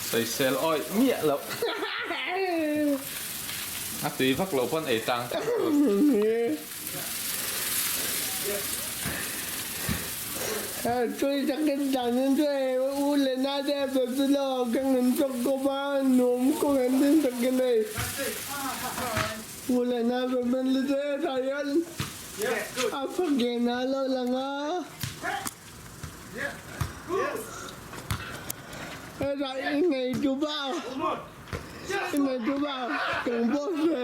Sawisel awih miah loh. A tui vak loh pawn ei tang tang tur. Tui takin dan in chu hei u leh na te a pe chu lo ka ngan chawk kawp a nuam ka ngan din takin hei u leh na pe pen li te tah hian a phake na lo lang a hetah i nei tu pa i nei tu pa kan boss ve.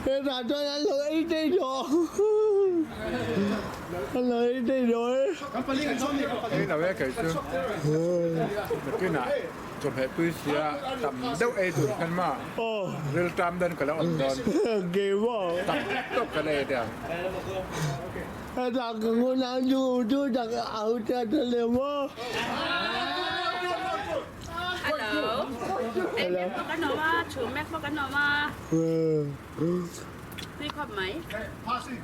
Hetah chuan an lo ei tei tawh an lo ei tei tawh e. Nakinah chawhmeh pui sia tam deuh ei tur khan ma riltam dawn ka la awm dawn tam tawk ka la ei teh ang. Hetah ka ngunah chu tu tak au ta ta le maw. Hello. Hello. Kan awm a, chhum mek pawh kan awm a. Tui khawp mai.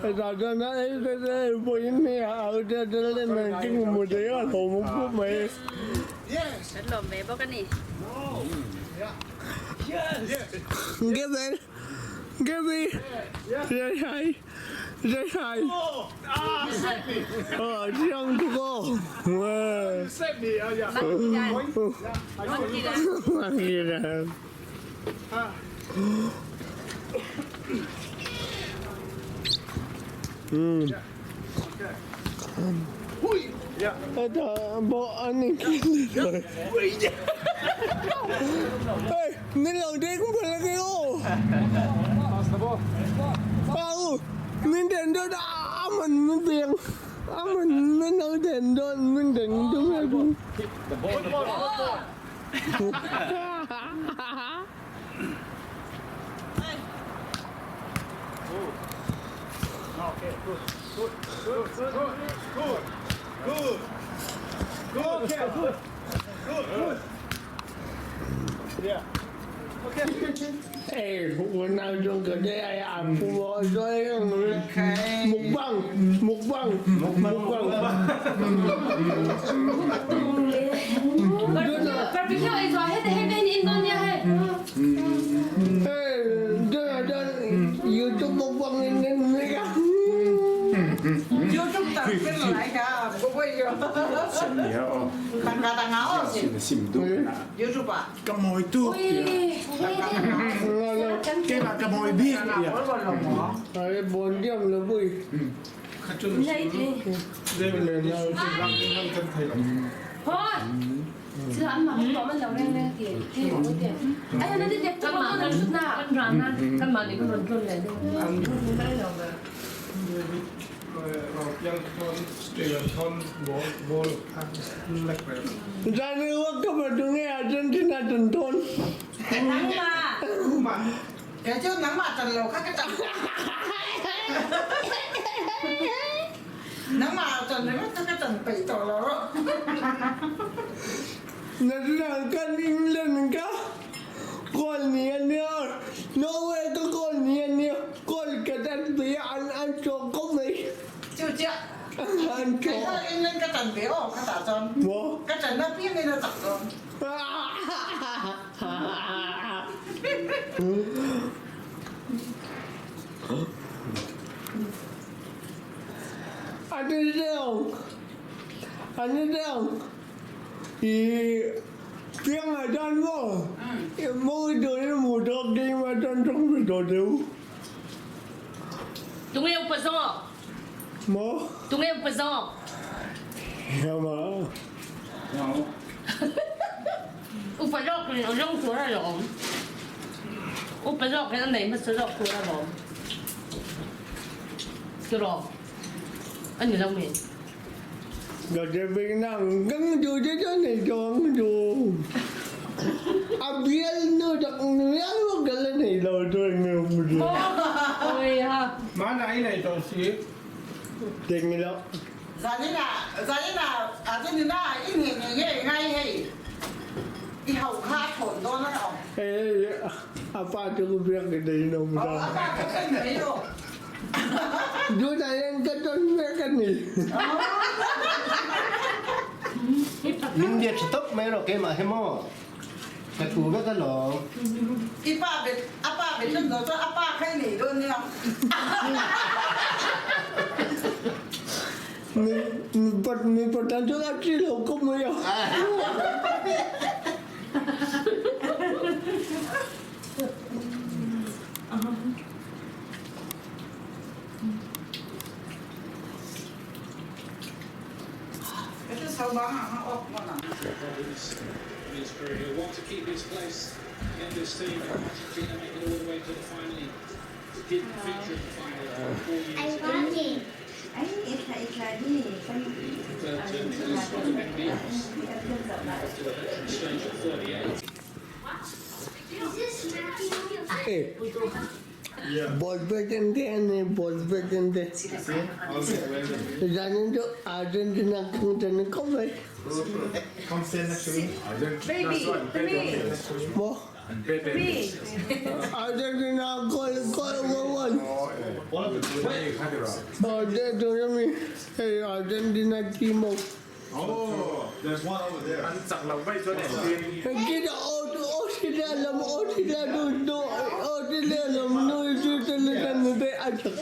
Hetah chuan a ei te te ei pawhin hei a au ta ta le mai ka hmu thei a hlawm khawp mai. Kan lawm ve bawk a ni. Gabriel, Gabriel, Zai Zai Aw chiang tuk aw. Min lo ding bul a aw. Au min den dawn a man min piang a man min lo den dawn min den tum e ku. Hey, unau chung ka te ai a pu bo zoi mukbang mukbang mukbang. Barbecue ei zuah hete hei vein in dawn nia hei. Hey, tunah chuan YouTube mukbang in en mek a. YouTube tak pen lai ka boboi yo. YouTube ah. Ka mawi tuk tiah. Keimah ka mawi bik tiah. Ai bon diam lo bui. Zan i wak ka ba tu nge Argentina tun tawn. Nangmah. Kei cu nangmah ṭan lo kha ka ṭan. Nangmah ṭan ringawt kha ka ṭan peih tawh lo. Na kan England ka goal ni a nia, Norway ka goal ni a nia, goal ka tan ve a an an chawh khawp mai. Chu chiah. An Kei chawh. kha England ka tan ve aw ka tah chuan. Maw? Ka tan na piang in a chak dawn. A ni deuh, a ni deuh. I piang ah chan maw i mawi dawh in mu dawh keimah chan zong ve dawh deuh. Tunge upa zawk? Maw? Tunge upa zawk? Yama. Upa zawk in a zawng tur a lawm. Upa zawk in a nei hmasa zawk tur a lawm. Tiraw? Ani lo mi? Ka nang gang chu che cho nei chuang chu a bialnu tak ngial pawh ka la nei lo chu eng nge awm chu. Mana i nei tawh si. Ding lo. Zanin ah zanin ah Argentina ah i hneh ngei ngei ngai hei i hauh kha a thawn dawn a awm. Hei a pa chu ka biak ka nei lo A pa ka thlen mai lo. Tunah hian ka tawn vek a ni. Min biak tha tawp mai rawh keimah hi maw? Ka thu vek alawm. I pa bet a pa bet hlan lo chuan a pa kha i nei dawn nia. Mi patan chuan a chi lo khawp mai a. Ball pe te an ni ball pe te. Zanin chu Argentina kang te ni khawp mai. Maw? Argentina goal goal goal goal. Aw te tur ami hei Argentina team ho. An chak lo mai chuan engtin. Engtin a Australia lam Australia nu nu Australia lam nu Switzerland lam te a chak.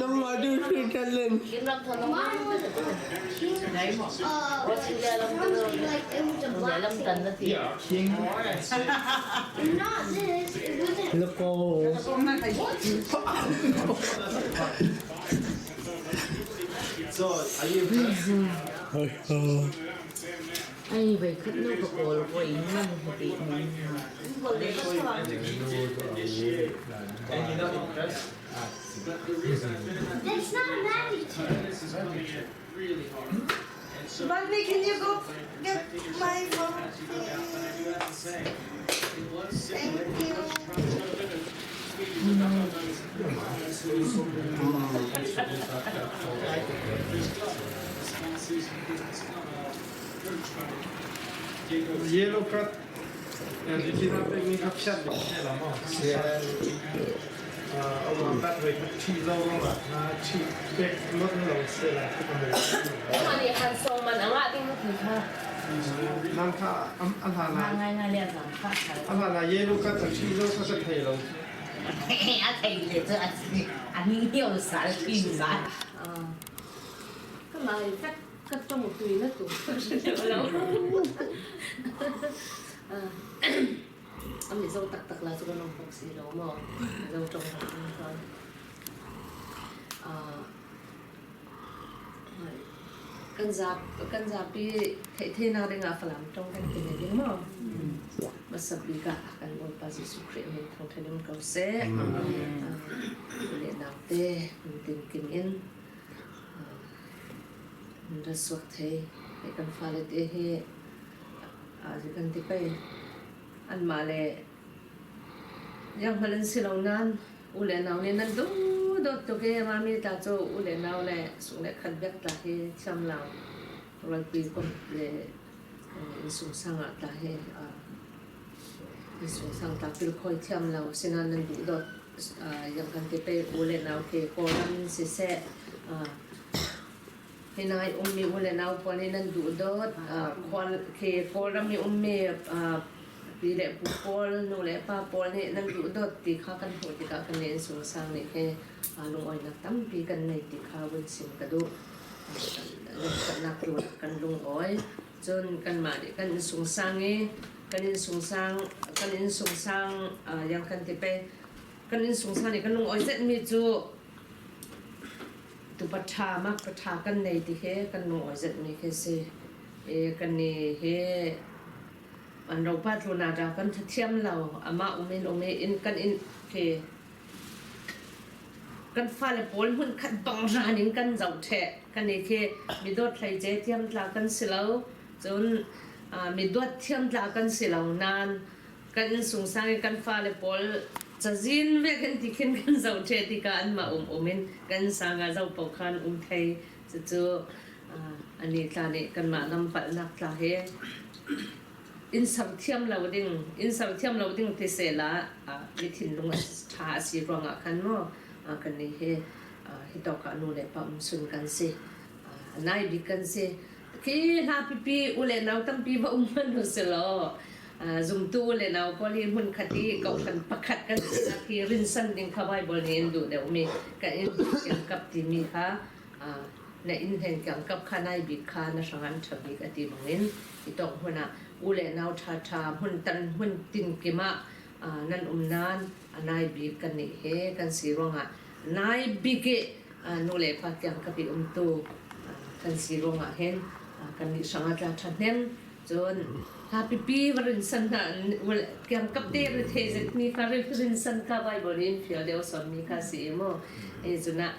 Nangmah chu Switzerland. Lako. Ai vei khat nu ka kawl pawh in man ha tih mai. Mommy, can you go get my phone please? Thank you. Yellow card Argentina pekmi kha phiat ding si lo maw? A bat voi khat ṭhi lo ruangah na ṭhi pek lot na lo si lai khi ka hmu. Nangmah nih han sawm man a ngah ding na ti kha. Nang kha a hlan ah Ngai ngai le a zang kha a hlan ah yellow card a ṭhi lo kha ka thei lo. A thei le cu a a hning sal thin sa. Ka ngai tak ka tong tui na tu lo. A Mizo tak tak la chu kan awm bawk si lo maw? Mizo tawng ah chuan kan zap kan zapi theih theihnak dingah Falam tawng kan ti ne ding maw? Hmasa bik ah kan Bawipa Jesuh Khrih min thangṭhat in ko seh. Lehnak te kan tinkim in ra suak thei. Kan fale te hi kan ti pei. Anmah le iang hmanh an si lo nain u le nau nih nan duh dawt tuk i mami ta cu u le nau le sung le khat bek ta hi thiam lo. Ralpi komh le innsungsang ah tla hi innsungsang tla kilkhawi thiam lo. Asinain nan duhdawt yang kan ti pei u le nau khi Kawlram in siseh hi nai ummi u le nau pawl nih nan duhdawt khual khi Kawlram i ummi pi le pu pawl nu le pa pawl nih nan duhdawt ti kha kan hmuh tikah kan nih innsungsang nih hi lungawinak tampi kan nei ti kha vun chim ka duh. Lungkhatnak tu kan lungawi. Cun kanmah nih kan insungsang i kan insungsang kan insungsang yang kan ti pei kan insungsang nih kan lungawi zetmi cu tupa ṭha mak pa ṭha kan nei ti he kan lungawi zetmi khi si. I kan ni hi an ropa tluna dah kan ṭha lo amah um in um i in kan in khi Kan fale pawl hmunkhat bangran in kan zoh ṭheh. Kan i khi midawt hleice thiamtla kan si lo. Cun midawt thiamtla kan si lo nain kan innsungsang i kan fale pawl cazin ve kan ti khin kan zoh ṭheh tikah anmah um um in kan sang ah zoh paoh khan um thei. Cucu ani tla nih kanmah lam palhnak tla hi Inn serthiam lo ding, inn serthiam lo ding ti sehla mi thinlung a ṭha a si ruangah khan maw kannih hi hi tawk ah nu le pa umsun kan si. Nai bik kan si. Khi hla pipi u le nau tampi va um hmanh u silaw zumtu u le nau pawl hi hmunkhat i kohhran pakhat kan sinak hi rinsan ding kha Bible nih in duh deuhmi kan in kap timi kha na inn hen kap kha nai bik kha na hrang an ṭha bik a ti bangin i tawk hmun ah u le nau ṭhaṭha hmun tan hmun tin kim ah nan um nain a nai bik kan nih he kan si ruangah nai bik i nu le pa tiang ka pi umtu kan si ruangah hin kan nih hrang ah tla ṭha hnem cun hla pipi va rin san hna kiang kap te ri the zet mi kha rin san kha Bible in fial deuh son mi kha si mu e cunah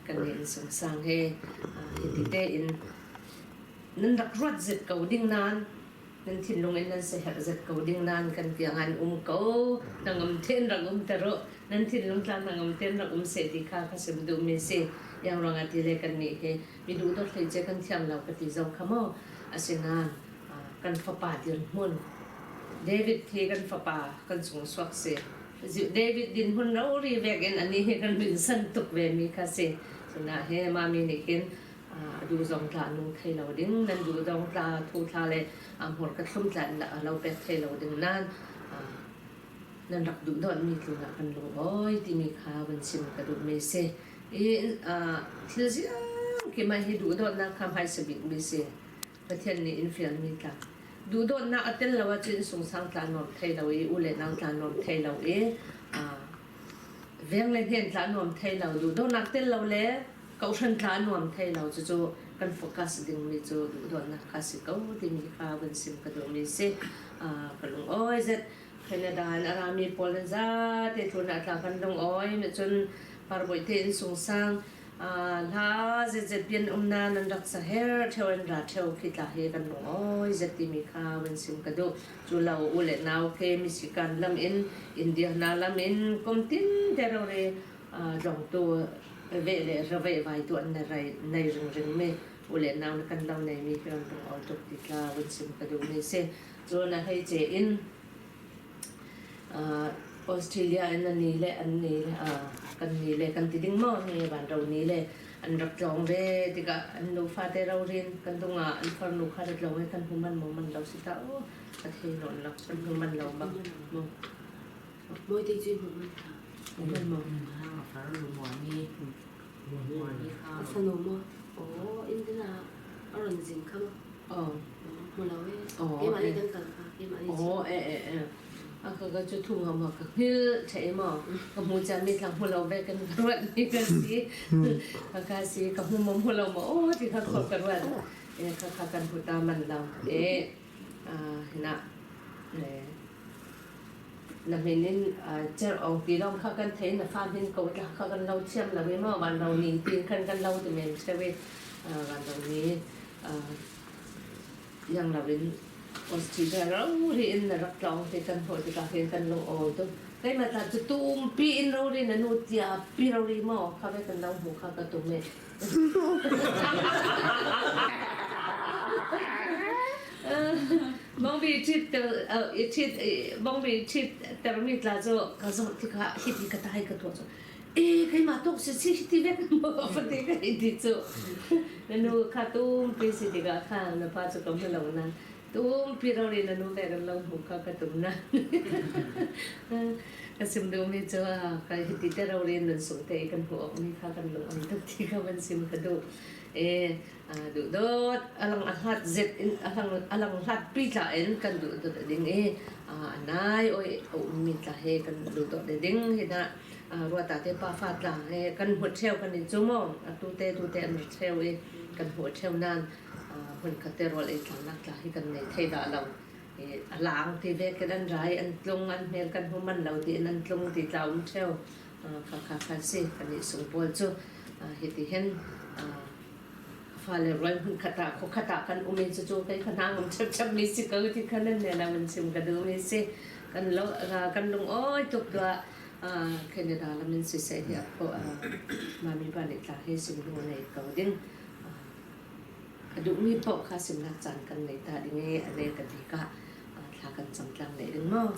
kan nih in sungsang he hiti tein nan rak ruat zet ko ding nain nan thinlung in nan siaherh zet ko ding nain kan tiang an um ko hnangam ten rak um te rawh nan thinlung tlang hnangam ten rak um seh ti kha ka sim duh mi si yang ruangah ti le kan nih hi mi duh dawt hlei ce kan thiam lo ka ti zo kha maw asinain kan fapa dirhmun David hi kan fapa kan chung suak si David dinhmun ro ri vek in ani hi kan rin san tuk ve mi kha si cuna he mami nih hin a duh zong tla nung thei lo ding nan duh zong tla thu thla le hmur ka thlum tla lo pek thei lo ding nan nan rak duh dawt mi tlun ah kan lung oi timi kha van chim ka duh mi si i thil ziang ki mai hi duh dawtnak kha hmai bik mi si Pathian nih in fial mi tla duh dawtnak a tel lo ahcun sungsang tla nuam thei lo i u le nau tla nuam thei lo i veng le hnen tla nuam thei lo duh dawtnak tel lo le kohhran tla nuam thei lo cucu kan focus dingmi cu duhdawtnak kha si ko timi kha vun sim ka duhmi si ka lung awi zet Canada in a rami pawl nan zate tlun ah tla kan lung awi me cun parbawi te in sungsang hla zetzet pian umna nan rak sa her theu an ra theu khi tla he kan lung awi zet timi kha vun sim ka duh cu lo u le nau ke Michigan lam in India na lam in kum tin te ro re tlawngtu veh le raveh vai tu an nei ringring mi u le nau na kan lo nei mi hi ran tung ol tuk ti tla vun sim ka duh mi si cun a hei ce in Australia in an ni le an ni kan ni le kan ti ding maw ni van ro ni le an rak tlawng ve tikah an nu fate ro rin kan dungah an farnu kha rat lo he kan hu man mo man lo si ta o a thei non lo kan hu man lo bang mo Mawi te cu hmuh man kha. Hmuh man maw? A fanu maw? Aw, inn ah a rawn zin kha maw? Aw. Hmu lo e. Keimah nih kan kal kha. Keimah nih. Aw, e e e. A ka ka cu thu nga ma ka hngil the maw? Ka hmu caan mi tlang hmu lo ve kan ruat mi kan si. Ka ka si ka hmu mo hmu lo maw? Aw ti kha khor ka ruat. E ka ka kan hu ta man lo. E hina Na min in cerh ong ti lawng kha kan thei na fa min ko tla kha kan lo thiam lo i maw van ro ni tin khan kan lo ti men theu i van ro ni yang lo in Australia ro ri in na rak tlawng te kan hmuh tikah hin kan lung awi tuk keimah ta cu tumpi in ro ri na nu tia pi ro ri maw kha ve kan lo hmu kha ka tum e. Bawngbi ṭhit i ṭhit bawngbi ṭhit termi tla cu ka zoh tikah hiti ka tai ka tuah cu e keimah tuk si si hiti vek maw va ti ka hei ti cu. Na nu kha tumpi si tikah kha na pa cu ka hmu lo na tumpi rori na nu ve kan lo hmu kha ka tum na. Ka sim duhmi cu ka hiti te rori nan sung te i kan hmuh awk mi kha kan lung am tuk ti kha van sim ka duh. E duhdawt alang a hlat zet in alang hlat pi tla in kan duhdawt ding i a nai oi a ummi tla he kan duhdawt ding hi dah ruata te pa fa tla he kan hmu theu kan in chu mo atu te tu te an ri theu i kan hmu theu nan hun khat te rol ei tlang nak tla hi kan nei thei dah lo a lang ti ve kan an rai an tlung an hmel kan hmu man lo ti in an tlung ti tla um theu kha kha kha si kan i sung pawl cu hiti hin fale rual hmun khat ah khua khat ah kan um i cucu kei kha hna ngam ṭhepṭhep mi si ko ti kha nan nen ah van chim ka duh mi si. Kan lo kan lung awi tuk tuah Canada lam in siseh hi a pho mami pa nih tla hi sim lung nei ko ding a duhmi paoh kha simnak caan kan nei ta ding i a ne ka bik ah thla kan cam tlang leh ding maw?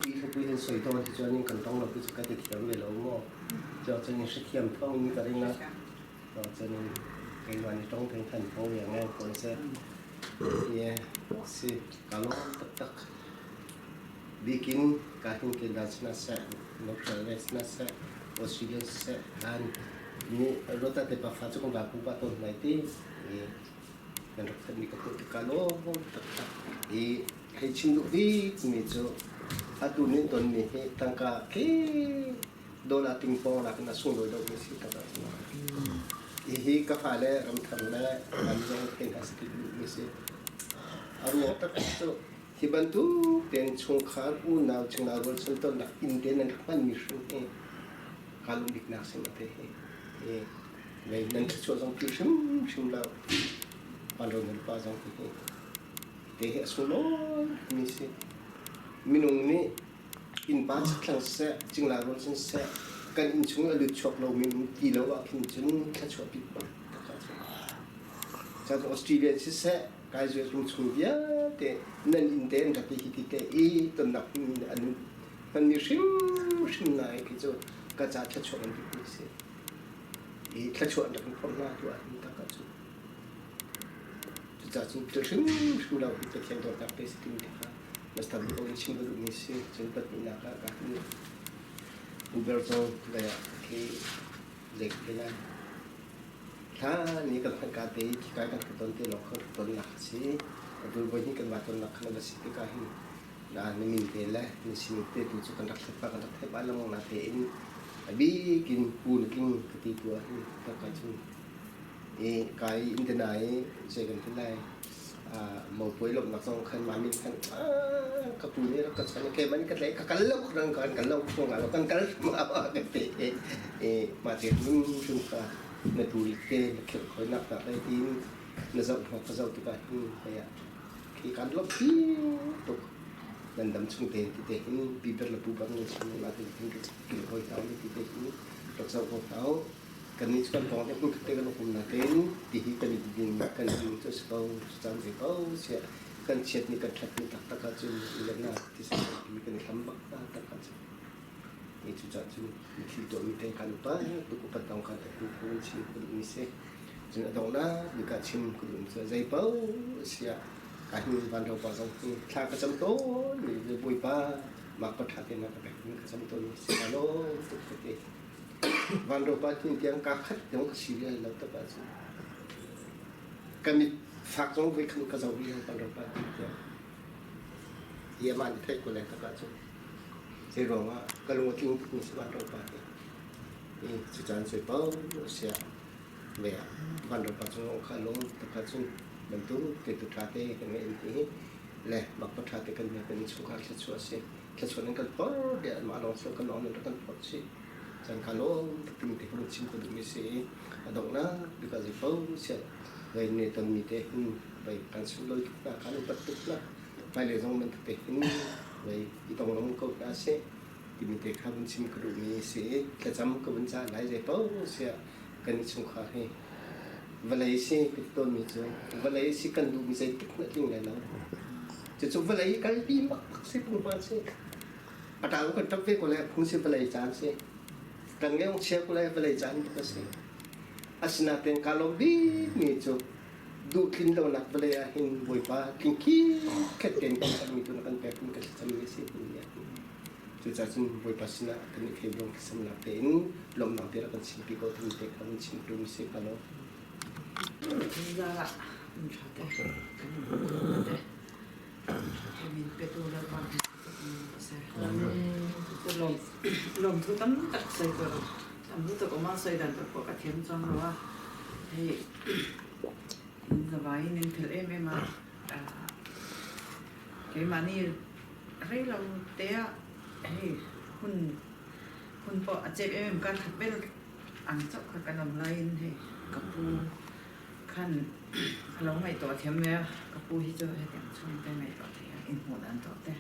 Pi pui nan soi tawn ti chuan in kan tong lo ti chu ka ti thiam ve lo maw? Cho cun in hrethiam thawng in ka ring a. Cho cun in keimah nih tong theng than ko ya ngang ko se. Ye si ka lo tak tak. Bikin ka hin ke da sna se no le sna se Australia se han ni rota te pa fa chu ko ga pu pa ton nai ti. Nan rak that mi ka hmuh tikah lawm taktak i hei chim duh bik mi cu atu nin ton mi hi tangka khi dollar tingpong nakin a sunglawi deuh mi si tak ahcun hihi ka fale ramthar le an zong thei hna si ti duh mi si. A ruang taktak cu hi bantuk tein chungkhar unau chungah rualchan tonnak inn te nan rak hman mi hrim hi kaa lawm bik nak si ma te hi. Lei nan thluachuah zong phil hrimhrim lo. Vanro nan pa zong hi te hi a sunglawi mi si. Minung nih innpa chakthlang siseh, cingla rawl sin siseh, kan inn chung a lut chuak lomi um ti lo ah khin cun thluachuah bik bak tak ah cun. Cun Australia siseh, kai zuat rum chung vialte nan inn te an rak i hi ti te i tonnak an hman mi hrimhrim nai khi cu ka ca thluachuah an bik mi si. I thluachuah an rak in phorh hna tu ahhin tak ahcun cucaah cun thil hrimhrim lo hi Pathian dawtnak te si timi te kha Master ko in chim ka duhmi si. Cun pahnihnak ah ka hin Uber zong lei ah khi zei ka lai thla ni kan hman ka te khi kai kan ton te lawng kan ton nak si atu voi hi kan va ton nak khan va si tikah hin na na min te le na sining te tu cu kan rak thep kan rak thep lengmang na tein a bikin pu na tling ka ti tu ah hin tak ahcun i kai in te nai zei kan ti lai mo puai lomnak zong khan mami khan ka pu nih rak ka chon ke man ka tlai ka kal lo kan kan kal lo ko nga lo kan kal ma ka te e ma te rum rum ka na tu te na khel khoi nak na lai tin na zau ka zau tu ka hin ya Khi kan lawmh pi tuk. Nan dam chung tein ti te hin piper le pu bang nan chung la te hin kil hoi hau ti te hin rak zoh ko hau. Kan nih cu kan pawng te hmun khat te kan um na tein ti hi kan i ding kan ding cu si ko caan ve ko siah kan chiat ni kan ṭhat ni taktak ahcun i na ti sa pi kan i hlam bak na tak ahcun ni cu cah cun thil tuahmi te kan upa tuk upat dong kan te ku chim ku duh mi si. Cun a donghnak bik ah chim ka duhmi cu zei paoh a si ah ka hin vanropa zong hi thla ka cam tawn mi Bawipa mah ka ṭha tein ka pek ding ka cam tawn mi si law tuk ka ti. Vanropa tin tiang ka khat tiang ka si vial lo tak ahcun ka mit fak zong voi khan ka zoh rih lo vanropa tin tiang. Hi amah nih theih ko lai tak ahcun zei ruangah ka lung a tling tuk mi si vanropa hi. Hi cucaan soi paoh a si ah Ve ah vanram pa cung kha lung takha cun bantuk te tu ṭha te kan ngeih ti le mak pa ṭha te kan kan chungkhar thluachuah si thluachuah nan kan phor deh mah lawng sio kan lawng nan kan phor si chan kha lawm timi te kan chim ko duhmi si a donghnak bika zei po sia vai ne ton mi te hin vai kan sunglawi tuk na kan upat tuk na hmailei zong nan te hin vai i tong long ko hna seh timi te kha vun chim ka duhmi si thlacam ka vun ca lai zei po sia kan chungkhar hi. Vawlei si ka ti tawnmi cu vawlei si kan duhmi zeitik hmanh a tling lai lo. Cucu vawlei i kalpi bakbak si punghman si. A ṭang kan ṭap ve ko lai, phung si vawlei caan si. Kan ngeung chia ko lai, vawlei caan bak a si. Asinain kaa lawm bikmi cu duhtlin lonak vawlei ah hin Bawipa tlingki khat tein kan herhmi tu na kan pek in kan thlacammi a si timi ah cucaah cun Bawipa sinah kan i thei lung thlacamnak tein lawmhnak bia rak kan chimpi ko timi te kha kan chim duhmi si ka lo. Zara ṭha te te min petu Lalpa lawm lawmthu tam tak soi tur tam lutuk awm a sawi dan tur pawh ka thiam chuang lo a hei in zavaiin in phel em em a keimahni rei lo te ah hei hun hun pawh a chep em em kar khat vel ang chauh kha kan awm laiin hei ka pu khan a lo ngaihtuah thiam ve a ka pu hi chu hetiang chhungte ngaihtuah thei a inhmuh dan tawh te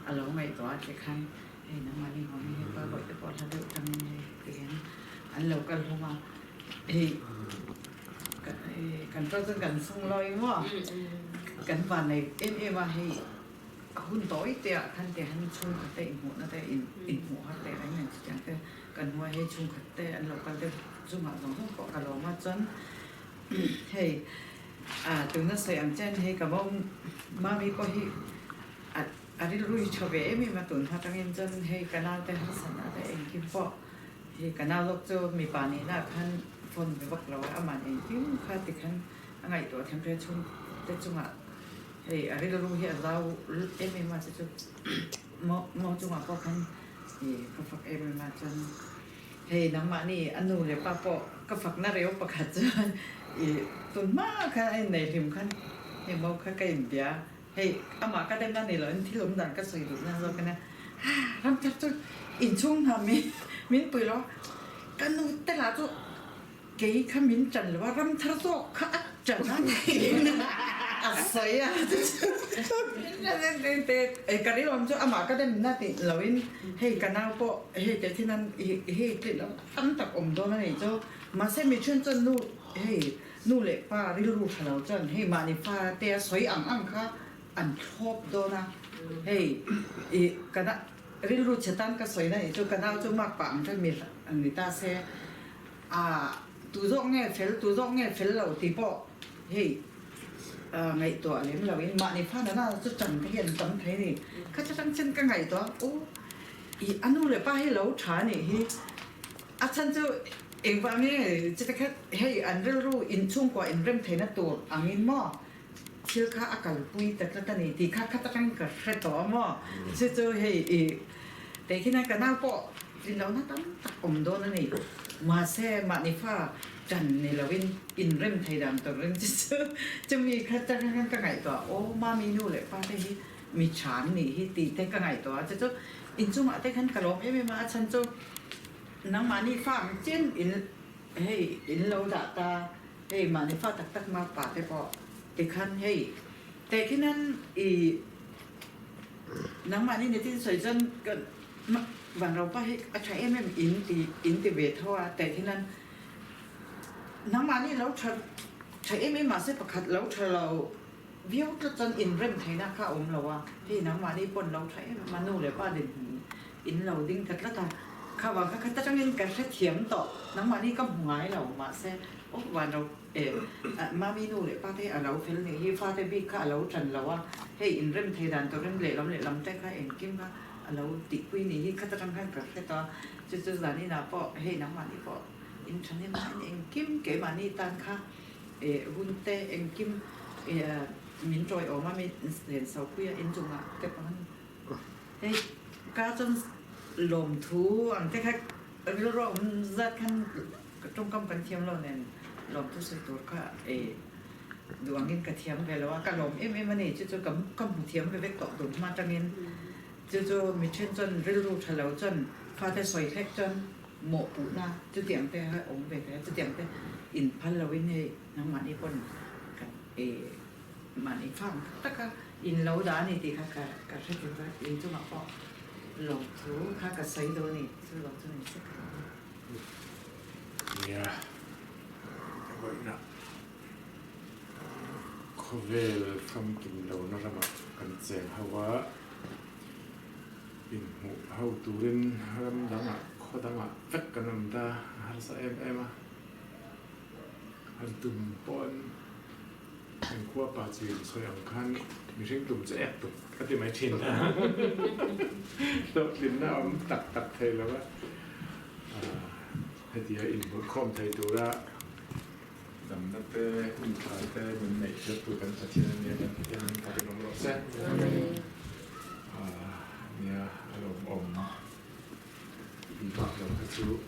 a lo ngaihtuah a tikhan hei nangmah ni haw mi hei pa bawihte pawh hla deuh tangin hei tihian an lo kal hlawm a hei kan ṭo cun kan sunglawi maw kan van nei em em a hei a hun tawi te ah khan te han chungkhat te inhmuhna te in inhmuh har te reng nen chutiang te kan hnuai hei chungkhat te an lo kal te chungah zawng zawng pawh ka lawm a chuan hei tuna sawi ang chen hei ka bo mami pawh hi a rilru hi tha ve em em a tun hma tangin chuan hei ka naute harsatna te engkim pawh hei ka nau lawk chu mipa nihna ah khan phone ve vak lo a aman engkim kha tikhan a ngaihtuah thiam hle chhung te chungah hei a rilru hi a zau em em a chu chu mo chungah pawh khan ka fak em em a chuan hei nangmahni a nu leh pa pawh ka fakna reu pakhat chuan ih tun hma khan a inneih hlim khan hei mo kha ka inbia. Hei amah ka dem na ni loin thil um dan ka sawi duh na zawk ania ramthar chu inchhung hna mi min pui lo ka nu te lah chu kei kha min ṭan lo a ramthar zawk kha a ṭan a tiin a sawi a ka rilawm chu amah ka dem na tih loin hei ka nau pawh hei kei thin an hei tlin lo tam tak awm dawn a nih chu mahse mi ṭhen chuan nu hei Nu leh pa rilru tha lo chuan hei mahni fa te a sawi ang ang kha an thlawp dawn a, hei i ka na rilru chhe tan ka sawi na nih chu ka nau chu mak pah ang khan mi ang ni ta se a tu zawk nge fel tu zawk nge fel lo tih pawh hei ngaihtuah lem lo in mahni fa nana chu chan te hi an tam thei ni kha chatang chen ka ngaihtuah aw i a nu leh pa hi lo tha nih hi A chhan chu engvah nge chete kha hei an rilru inchhungkua inrem theihna tur angin maw thil kha a kalpui ta tlat a ni tih kha khat atangin ka hre tawh a maw chu chu hei i tehkhin a ka nau pawh rinlohna tam tak awm dawn a ni mahse mahni fa tan ni loin inrem thei dan turin chu chu chumi kha atang khan ka ngaihtuah aw mami nu leh pa te hi mi tha an nih hi tih te ka ngaihtuah a chu chu inchungah te khan ka lawm em em a a chhan chu Nangmahni fa ang chen in hei in lo dah ta, hei mahni fa tak tak ma pa te pawh tikhan hei tehkhinan i nangmahni nitin sawi chuan ka Vanropa hi a tha em em in ti in ti ve tho a tehkhinan nangmahni lo tha tha em em mahse pakhat lo tha lo viau tlat chuan inrem theihna kha a awm lo a, hei nangmahni pawn lo tha em em a nu leh pa dinhmun In lo ding ta tlat a, kha vang kha khat atangin ka hrethiam tawh, nangmahni ka hmu ngai lo, mahse aw van ro eh Mami nu leh pate a lo fel nih hi, fate bik kha a lo tan lo a, hei inrem thei dan tur in lehlam lehlam te kha engkim kha a lo tihpui nih hi khat atang khan ka hre tawh a, chu chu zaninah pawh hei nangmahni pawh in thanin in engkim keimahni tan kha eh hun te engkim eh min tawiawm a, min lenso pui a inchungah te pawh han. Hei ka chuan lawmthu ang te kha rilru a awm zat khan tawngkam kan thiam lo nen lawmthu sawi tur kha ei duh angin ka thiam ve lo a, ka lawm em em a ni. Chu chu ka hmu thiam ve vek tawh tur hma atangin chu chu mi then chuan rilru tha lo chuan fate sawi hlek chuan mawhpuhna chutiang te kha awm ve thei a, chutiang te inphal loin hei nangmahni pawn ka ei Mahni fang tak taka in lo dah a ni tih kha ka hre thei a, in chungah pawh lawmthu kha ka sawi dawn a ni, chu lawmthu ni sek ang. Nia, ka vawiinah. Khawvel famkim lohna ramah kan cheng ho a, inhmuh ho turin ram dangah khaw dangah vek kan awm ta, a harsa em em a. Han tum pawhin kan khua pa chin sawi ang khan mihring tum chu ek tum ka ti mai thin a, hlawhtlinna a awm tak tak thei lo a, hetia inhmuhkhawm thei tura Damna te, hun tha te min neih tirtu kan Pathian a nia, kan Pathian min takin awm rawh se. Nia, a lawmawm tih bak lo kha chu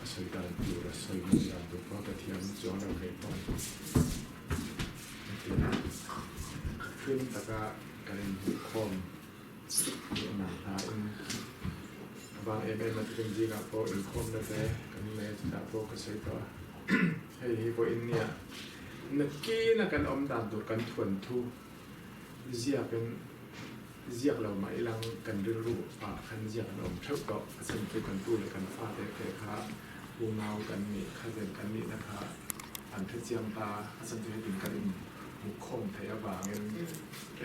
a sawi dan tur, a sawi mawi dan tur pawh ka thiam chuang lo hle pawh a ni. Hetiang hlim taka kan inhmuhkhawm Hna in vang em em a tukin zingah pawh inkhawmna te kan nei a chutah pawh ka sawi tawh a. Hei hi pawh India nakina kan awm dan tur kan thuan thu ziakin ziak lo mah ilang kan rilru ah khan ziak an awm theuh tawh. A chhan chu kan tu leh kan fate te kha unau kan nih cousin kan nihna kha an hrechiang ta a, a chhan chu hetin kan in hmuhkhawm theih avangin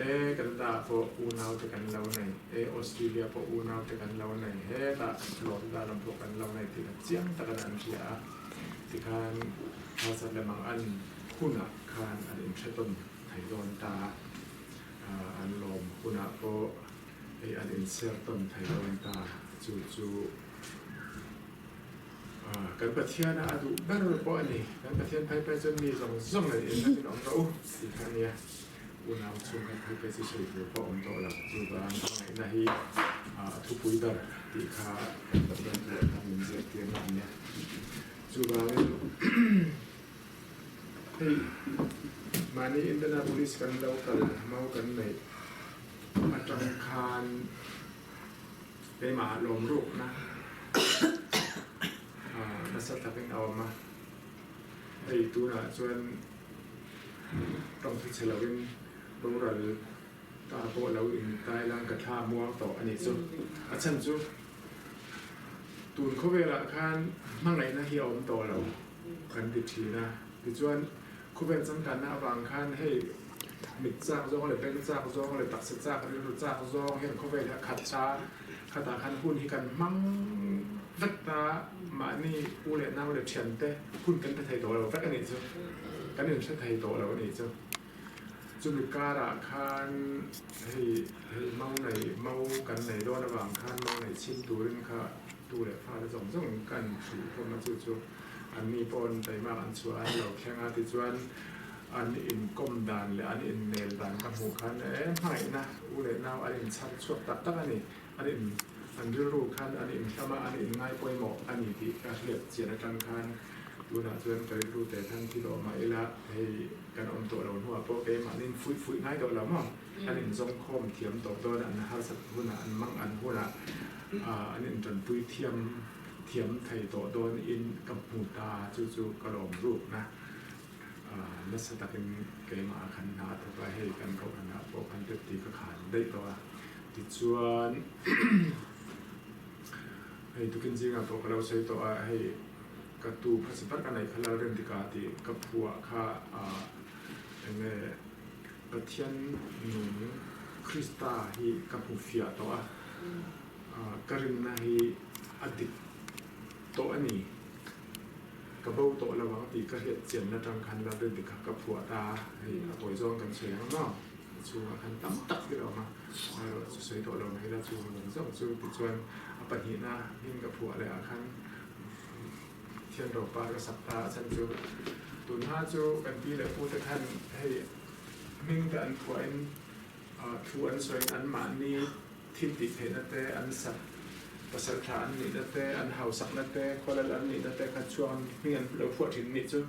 E Canada pawh unau te kan lo nei, e Australia pawh unau te kan lo nei, hetah Florida lam pawh kan lo nei tih kha chiang takin an hria a, tikhan harsat leh mang an hunah khan an inhre tawn thei dawn ta a, an lawm hunah pawh hei an inser tawn thei dawn ta, chu chu Kan Pathian a duh ber pawh a ni. Kan Pathian phei phei chuan mi zawng zawng nen inrem in awm rawh u tih kha a nia. Unau chhung kan phei phei chu sawi tur pawh a awm tawh lo. Chuvang hmangaihna hi a thupui ber tih kha kan Pathian thu ah khan min zirtir na a nia. Chuvangin hei mahni Indianapolis kan lo kal mau kan neih atang khan Keimah lawm rukna nasa takin a awm a, hei tunah chuan tawngthu chhe lovin boral ta pawh lo intai lang ka thla muang tawh a nih chu. A chhan chu tun khawvelah khan hmangaihna hi a awm tawh lo kan ti thin a, tichuan khawvel changkanna avang khan hei Mit chak zawng leh beng chak zawng leh taksa chak rilru chak zawng hian khawvel hi a khat ta, khatah khan hun hi kan hmang vek ta, mahni u leh nau leh thian te hun kan pe thei tawh lo vek a nih chu, kan inhre thei tawh lo a nih chu. Chumi karah khan hei hei mau nei mau kan nei dawn avang khan mau nei chhim turin kha tu leh fa te zawng zawng kan hrilh hlawm a, chu chu anni pawn taimak an chhuah a, an lo thleng a tichuan An inkawm dan leh an innel dan ka hmuh khan e hmangaihna u leh nau an inchhar chhuak tak tak a ni. An in an rilru khan an inhlam a, an inngai pawimawh a ni tih ka hriat chian atang khan tunah chuan ka rilru te khan thi tawh mah ila hei kan awm tawh lo hnuah pawh keimahnin fuih fuih ngai tawh lo maw? An inzawngkhawm thiam tawh dawn a, an harsat hunah an mang an hunah an intanpui thiam thiam thei tawh dawn in ka hmu ta chu chu ka lawm rukna. Nasa takin keimah khan hna a thawk a, hei kan kohhranah pawh khan deputy ka khan daih tawh a. Tichuan hei tukin zingah pawh ka lo sawi tawh a, hei ka tu hmasa ber ka neih kha Lalremdika tih ka phuah kha eng nge Pathian nung Krista hi ka hmu fiah tawh a, ka rinna hi a dik tawh a ni. Ka bo tawh lo ang tih ka hriat chianna tang khan Lalrin te kha ka phuah ta a, hei a kawi zawng kan sawi ang maw? A chhungah khan tam tak hi a awm a, amaherawh chu sawi tawh lo mai ila chung zawng zawng chu tichuan a pahnihna hming ka phuah leh ah khan Thian Ropa ka sak ta a chhan chu tunhma chu kan pi leh pu te khan hei hming te an phuahin thu an sawiin anmahni Thil tih theihna te, an sak pasal tha an nihna te, an hausakna te, khualal an nihna te kha chuan hming an lo phuah thin nih chu.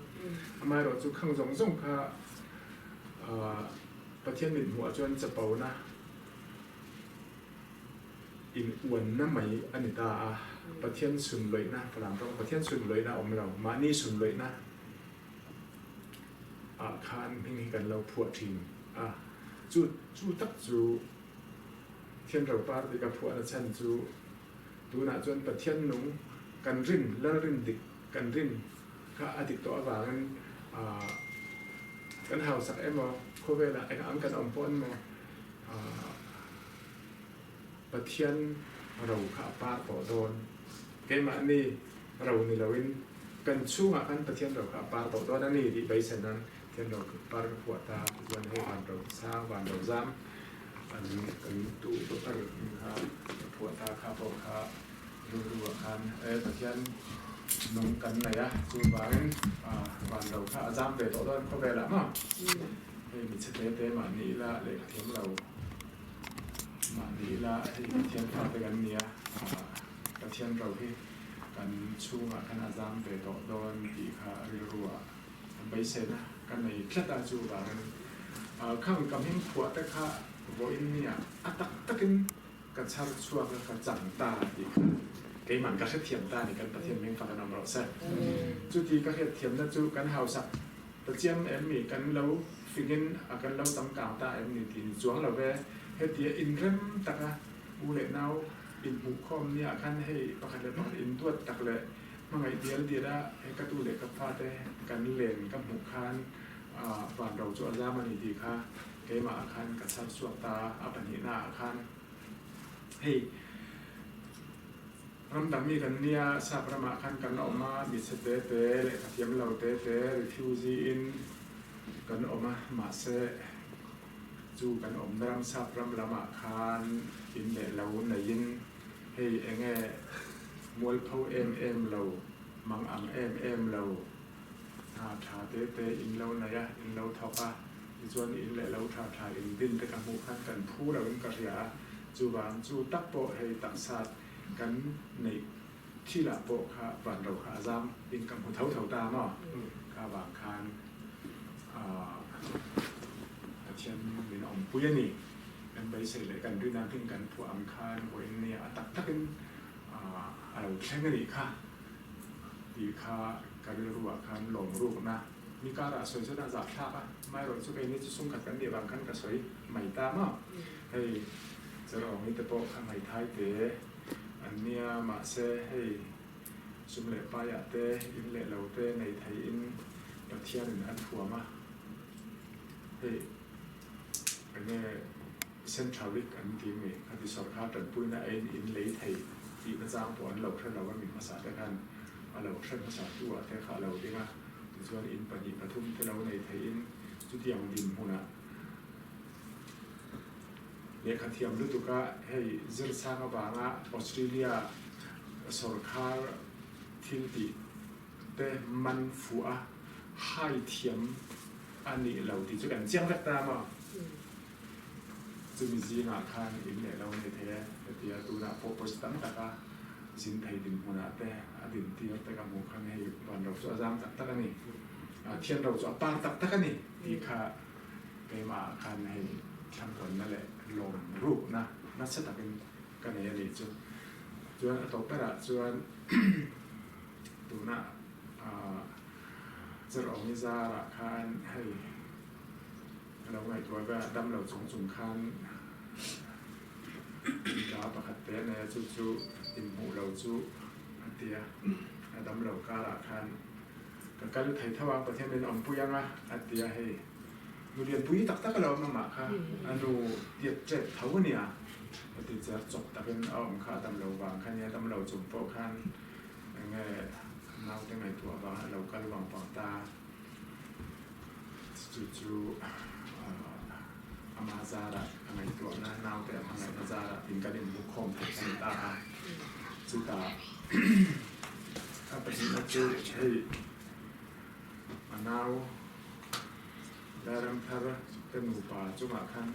Amaherawh chu khang zawng zawng kha Pathian mit hmuhah chuan chapona in uanna mai a ni ta a. Pathian sunlawihna, Falam tawng Pathian sunlawihna a awm lo, mahni sunlawihna ah khan hming hi kan lo phuah thin a. Chu chu tak chu Thianro par dik a phuahna chhan chu tunah chuan Pathian nung kan rin, Lalrin dik kan rin kha a dik tawh avangin Kan hausak emaw khawvelah eng ang kan awm pawh an maw Pathian ro kha a par tawh dawn. Keimahni ro ni loin kan chungah khan Pathian ro kha a par tawh dawn a ni tih beisei nan Pathian ro par ka phuah ta tichuan hei van ro sang van ro zam an kan tu ber kha ka phuah ta kha pawh kha rilru ah khan e Pathian nung kan nei a chuvangin van ro kha a zam ve tawh dawn khawvelah maw hei mi chhe te te mahni ila lehkha thiam lo Mahni ila hei Pathian fate kan nia, Pathian ro hi kan chhungah khan a zam ve tawh dawn tih kha rilruah beiseina ka nei tlat a, chuvangin khang ka hming phuah te kha vawiin nia a tak takin ka chhar chhuak a, ka chang ta tih kha keimah ka hrethiam ta a ni, kan Pathian hming fak an awm rawh se. Chuti ka hriatthiamna chu kan hausak Ta chiang em mi kan lo fingin a kan lo changkang ta em ni tih ni chuang lo ve. Hetia inrem taka u leh nau inhmuhkhawm nia khan hei pakhat leh pakhat induat tak leh hmangaih dial dial a hei ka tu leh ka fate kan len ka hmuh khan van ro chu a zam a ni tih kha keimah ah khan ka chhar chhuak ta a pahnihna ah khan hei Ram dang mi kan nia, sap ramah khan kan awm a, michhe te te, lehkha thiam lo te te, refugee in kan awm a, mahse chu kan awmna ram sap ram lamah khan in leh lo neiin hei enge mualpho em em lo, mang ang em em lo, hna tha te te in lo nei a, in lo thawk a, tichuan in leh lo tha tha in din te ka hmuh khan kan phu lo in ka hria a, chuvang chu tak pawh hei taksa Kan neih thilah pawh kha van ro kha a zam in ka hmu tho tho ta maw? Kha vang khan Pathian min awmpui a ni. Kan beisei leh kan rin ang in kan phuah ang khan vawiin nia a tak takin a lo thleng a nih kha tih kha ka rilruah khan lawm rukna mi karah sawi chuan a zahthlak a, amaherawh chu keini chu sungkhat kan nih vang khan ka sawi mai ta maw? Hei. Zarawngi te pawh kha ngaithai te an nia, mahse hei sum leh paiah te, in leh lo te nei theihin Pathianin a thuam a, hei enge Centralic an ti mi khati sawrkar tanpuina aiin in lei thei tih na chang pawh an lo hre lo a, mi hmasa te khan a lo hre hmasa tu ah te kha a lo ding a, tichuan in pahnih pathum te lo nei theihin chutiang dinhmunah Lehkha thiam lutuk a, hei zirsang avanga Australia sawrkhar thil tih te man fuh a hai thiam a nih lo tih chu kan chiang vek ta maw? Chumi zingah khan in leh lo nei thei e, hetia tunah pawh pawisa tam taka zin thei dinhmunah te a dintir te ka hmuh khan hei van ro chu a zam tak tak a ni, thian ro chu a par tak tak a ni tih kha Keimah ah khan hei thlangkawnna leh lawm rukna nasa takin ka nei a nih chu. Chuan a tawp berah chuan tuna Cherawngi zarah khan hei ka lo ngaihtuah ve a, damlo chung chung khan inla pakhat te a nei a, chu chu inhmuh lo chu a ti a, a damlo karah khan Ka kal thei tho ang Pathian min awmpui ang a, a ti a, hei nu lianpui tak tak a lo awm amah kha a nu tiat ṭep tho a nia, a ti cher chawp takin a awm kha a dam lo vang kha nia, dam lo chung pawh khan enge naute ngaihtuah vang a lo kal vang vang ta, chu chu ama zarah a ngaihtuahna naute a hmangaihna zarah tin kan inhmu khawm thei a ni ta a, chutah. A pahnihna chu hei a nau Lairamthar te nupa chungah khan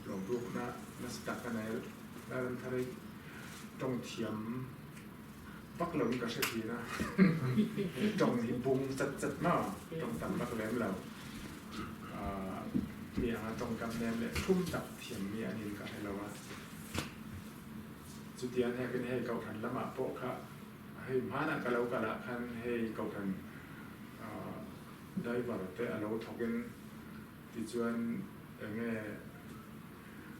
lawmrukna nasa tak a nei a, Lairamthar hi tawng thiam vak loin ka hre thin a, tawng hi bung chat chat maw, tawng tam vak lem lo, mi anga tawngkam nem leh thum tak thiam mi a niin ka hre lo a. Chutiang hekin hei Kohhran lamah pawh kha hei hmanah ka lo kal ah khan hei Kohhran driver te a lo thawkin tichuan enge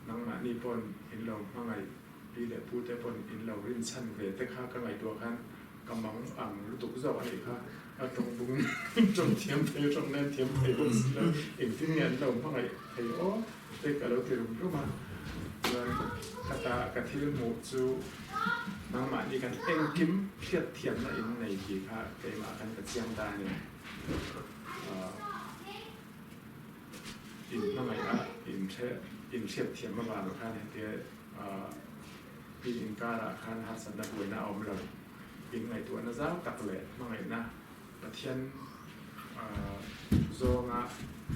nangmahni pawn in lo hmangaih pi leh pu te pawn in lo rinchhan ve te kha ka ngaihtuah khan. Ka mang ang lutuk zawk a nih kha. A tawng bung tawng thiam thei a, tawng nen thiam thei bawk si lo. Engtin nge an lo hmangaih thei aw te ka lo ti rum rum a. Chuan khata ka thil hmuh chu nangmahni kan engkim hriat thiamna in nei tih kha keimah khan ka chiang ta a ni. In hmangaih a, in hre in hriat thiam avang khan hetia in inkarah khan harsatna buaina a awm lo. In ngaihtuahna zau tak leh hmangaihna Pathian zawnga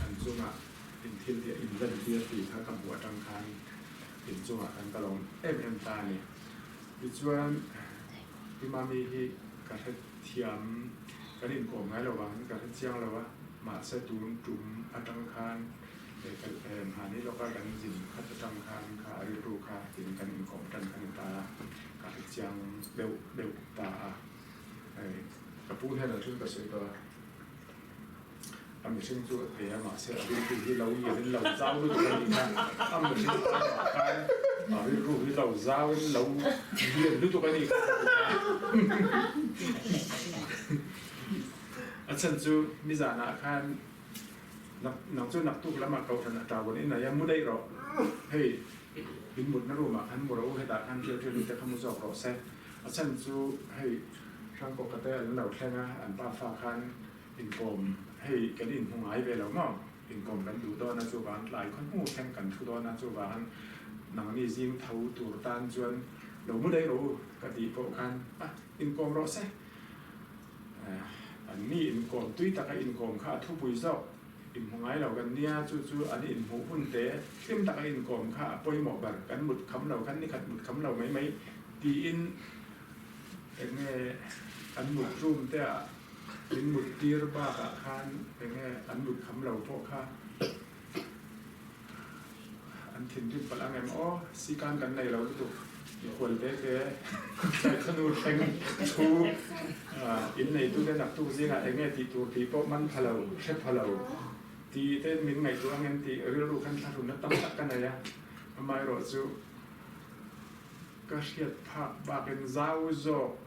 an chunga in thil tih a inlantir tih kha ka hmuh atang khan in chungah khan ka lawm em em ta a ni. Tichuan Pi Mami hi ka hrethiam kan inkawm ngai lo vang ka hre chiang lo a, mahse tun tum atang khan mahni lawka kan zin khat atang khan kha a rilru kha tiin kan inkawm tan kha ni ta a, ka hre chiang deuh deuh ta a. Hei ka pu hian a thil ka sawi tawh a, a mihring chu a thei a mahse a rilru hi lo lianin lo zau lutuk a nih kha, a mihring aimah khan a rilru hi lo zauin lo lian lutuk a nih kha ka ti ta. A chhan chu nizanah khan nang chu naktuk lamah kohhran a tauan in a mu daih rawh, hei in mutna room ah khan mu rawh u, hetah khan ṭial ṭial te kha mu zawk rawh se. A chhan chu hei Hrangkawka te an lo thleng a, an pa fa khan inkawm hei kan inhmu ngai ve lo maw? Inkawm kan duh dawn a chuvang tlai khaw hnu thleng kan thu dawn a chuvang nangni zing tho tur tan chuan lo mu daih rawh u ka tih pawh khan a inkawm rawh se. Anni inkawm tui taka inkawm kha a thupui zawk inhmu ngai lo kan nia chu chu an inhmuh hun te hlim taka inkawm kha a pawimawh ber kan mut kham lo khan nikhat mut kham lo mai mai tiin eng nge an mut room te ah min mut tir bakah khan eng nge an mut kham lo pawh kha an thinrim palh ang em aw sikan kan nei lo lutuk mikhual te te thlaithanu thleng thu in neitu te naktuk zingah eng nge tih tur tih pawh man pha lo hre pha lo tih te min ngaihtuah ang em tih rilru khan thlahrunna tam tak ka nei a amaherawhchu Ka hriat phak bakin zau zawk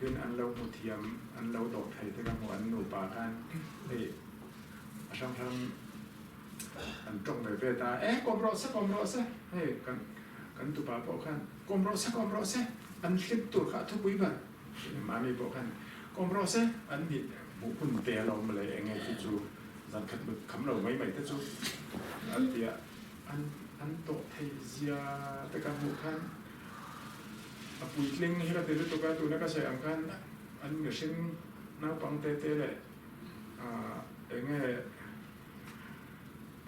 in an lo hmu thiam, an lo dawh thei te ka hmu, an nupa khan hei a hrang hrang an tawng ve ve ta, e kawm rawh se, kawm rawh se, hei kan kan tupa pawh khan kawm rawh se, kawm rawh se, an hlip tur kha a thupui ber, mami pawh khan kawm rawh se, an nih hmuh hun te alawm mawle eng nge khi chu zan khat mut kham lo mai mai te chu an ti a. An an tawh thei zia te ka hmuh khan a puitling hi ka ti lutuk a, tuna ka sawi ang khan an mihring naupang te te leh ah eng nge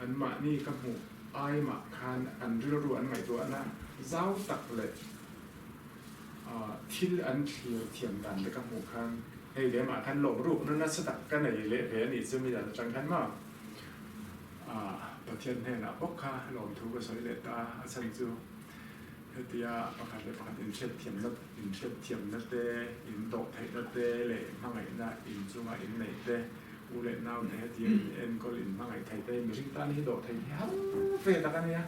an mahni ka hmuh ai mah khan an rilru an ngaihtuahna zau tak leh ah thil an thlir thiam dan te ka hmuh khan hei lemah khan lawm rukna nasa tak ka nei leh ve a nih chu mi dan atang khan maw. Pathian hnenah bawk kha lawmthu ka sawi leh ta a, a chhan chu hetia pakhat leh pakhat inhriatthiamna inhriatthiamna te, indawh theihna te leh hmangaihna inchunga inneih te, u leh nau te hetia in enkawl in hmangaih theih te mihring tan hi dawh theih hi har ve tak a nia.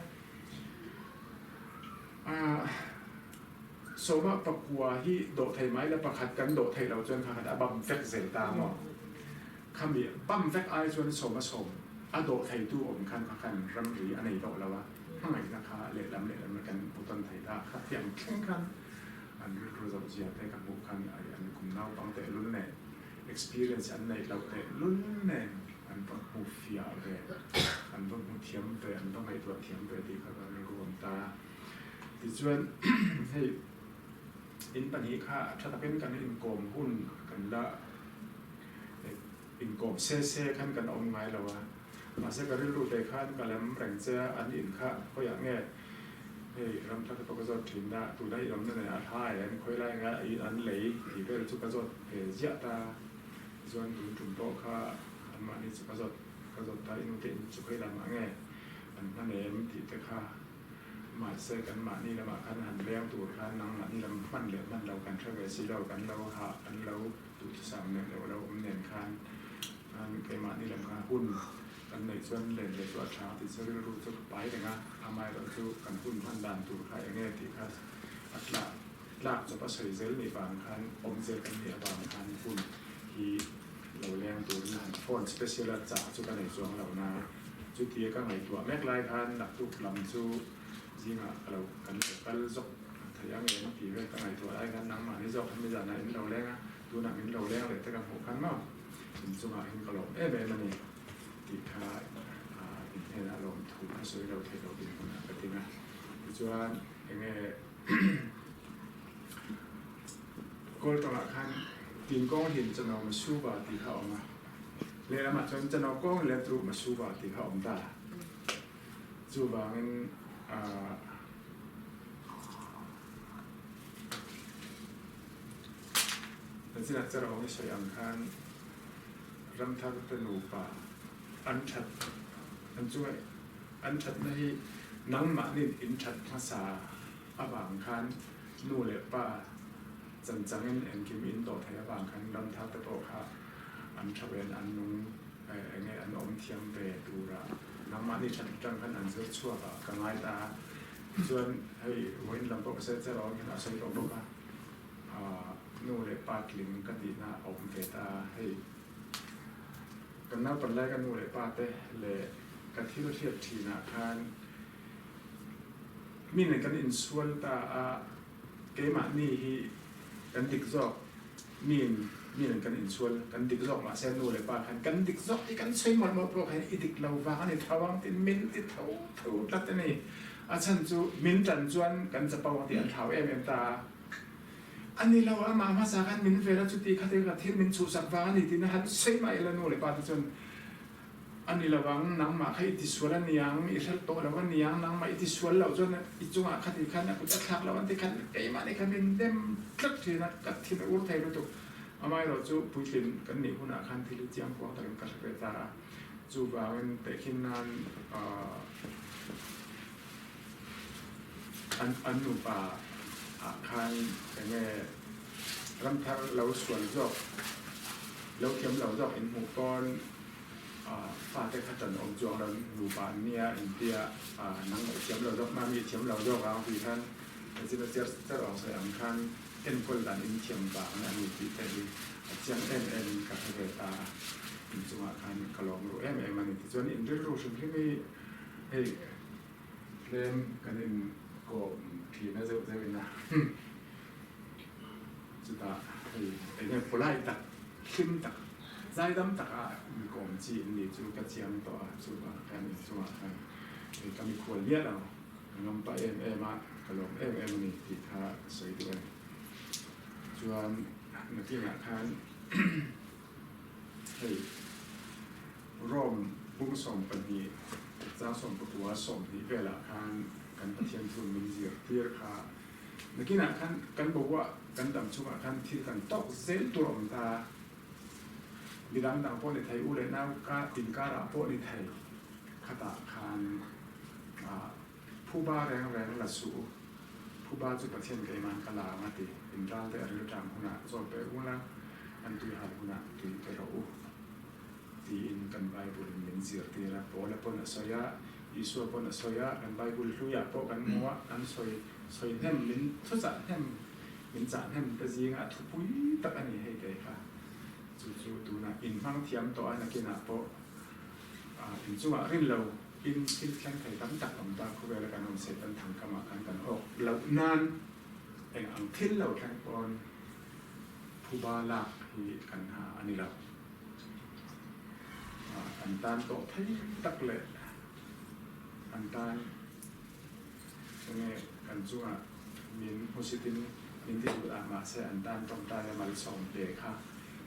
Sawma pakua hi dawh thei mai la pakhat kan dawh theih loh chuan kha khat a bam vek zel ta maw? Khami bam vek ai chuan sawma sawm a dawh theitu awm khan kha khan ramri a nei tawh lo a, hmangaihna kha lehlam lehlam kan hmu tawn thei ta. Khatiang thleng khan an rilru zoh zia te ka hmuh khan ai an kum naupang tehlul nen experience an neih loh tehlul nen an va hmu fiah ve, an va hmu thiam ve, an va ngaihtuah thiam ve tih kha ka rilru awm ta. Tichuan hei in pahnih kha tha takin kan inkawm hun kan la Inkawm se se khan kan awm ngai lo a, mahse ka rilru te khan ka lam reng che a, an in kha khawiah nge hei ram thla te pawh ka zawt thin a, tuna i awmna nen a hla em khawi lai anga i an lei tih vel chu ka zawt ve ziah ta, tichuan tun tum pawh kha anmahni chu ka zawt ka zawt ta i nute in chu khawi lamah nge an hman em tih te kha. Mahse, kan mahni lamah khan han leng tur khan nangmahni lam hman leh hman lo kan hre ve si lo, kan lo hah, kan lo duhthusam nen leh lo awm nen khan keimahni lam kha hun kan neih chuan len leh chu a tha tih chu rilru chu ka pai reng a, amaherawhchu kan hun hman dan tur kha eng nge tih kha a tla. Tlak chawp a sawi zel nih vang khan awm zel kan nih avang khan hun hi lo leng turin han phone special a chah chu ka nei chuang lo na. Chutia ka ngaihtuah mek lai khan naktuk lam chu zingah ka lo kan lo kal zawk thei ang em tih vel ka ngaihtuah lai khan nangmahni zawk khan nizanah in lo leng a, tunah min lo leng leh te ka hmuh khan maw inchungah hian ka lawm em em a ni tih kha in hnenah lawmthu ka sawi lo thei lo dinhmunah ka ding a. Tichuan enge Kawl tawngah khan Tinkawng hin chano masuba tih kha a awm a, lehlamah chuan chano kawng let ruh masuba tih kha a awm ta. Chuvangin Nachinah Charawng i sawi ang khan Ramthar te nupa an that an chunga an thatna hi nangmahnin in that hmasa avang khan nu leh pa chanchangin engkim in tawh theih avang khan Ramthar te pawh kha an tha ven an nung enge an awm thiam ve tura nangmahni that atang khan an zir chhuak a ka ngai ta a tichuan hei vawiin lam pawh ka sawi chiah lo ang hian a sawi tawh bawk a nu leh pa tling ka tihna a awm ve ta a hei kan naupan lai ka nu leh pa te leh ka thil hriat thinah khan Mi nen kan insual ta a, keimahni hi kan dik zawk, mi mi nen kan insual, kan dik zawk mahse nu leh pa khan kan dik zawk tih kan sawi mawlh mawlh pawh khan i dik lo vang a ni tho ang tiin min ti tho tho tlat a ni. A chhan chu min tan chuan kan chapo ang tih an thlau em em ta a, a ni lo amah hmasa khan min vel a chuti khatin ka thil min chhuhsak vang a ni tiin a han sawi mah ila nu leh pa te chuan A ni lo ang, nangmah kha i tisual a niang, i hrelh tawh lo a niang, nangmah i tisual loh chuan i chungah kha ti khan a kut a thlak loh an ti khan keimah nih khan min dem tlat thin a, ka thin a ur thei lutuk. Amaherawh chu puitlin kan nih hunah khan thil hi chiang kuang takin ka hre ve ta a, chuvangin tehkhin nan an an nupa ah khan enge ramthar lo sual zawk, lo thiam lo zawk inhmuh pawn, Fate kha tan awm chuang lo nupa an nia intia nang i thiam lo zawk mah mi i thiam lo zawk ang tih khan zin a cher cher awng sawi ang khan enkawl dan in thiam vang a ni tih te hi a chiang em em in ka hre ve ta a, inchungah khan ka lawm ruh em em a ni. Tichuan in rilru hrim hrim hi hei tlem kan in kawm thin a zeuh zeuh in a chutah hei enge polite tak hlim tak Zaidam taka inkawm chi in ni chu ka chiang tawh a, chuvang khan inchungah khan kei ka mikhual miah lo, ka ngam pah em em a, ka lawm em em a ni tih kha ka sawi duh a ni. Chuan nakinah khan hei Rome bung 12 chang 19 20 velah khan kan Pathian thu min zirtir kha nakinah khan kan boruah kan dam chungah khan thil kan tawk zel tur a awm ta. Midang dang pawh ni thei, u leh nau ka inkarah pawh ni thei, khatah khan phuba reng reng la suh u, phuba chu Pathian keiman ka la ang a ti, in ral te a rilṭam hunah chaw pe u la, an tui hal hunah tui pe rawh u tiin kan Bible in min zirtir a, Paula pawn a sawi a, Isua pawn a sawi a, kan Bible hluiah pawh kan hmu a, an sawi sawi hnem min thuchah hnem. Min chah hnem te zinga a thupui tak a ni hei kei kha. Chu chu tunah in hmang thiam tawh a nakinah pawh inchungah rin lo in thil thleng thei tam tak awm ta khawvela kan awm Satan thangkamah khan kan awk loh nan eng ang thil lo thleng pawn phuba lak hi kan ha a ni lo. An tan tawh thei tak leh an tan Enge kan chungah min hmusitin min ti duh dah mahse an tan tawngtai a malsawm pe kha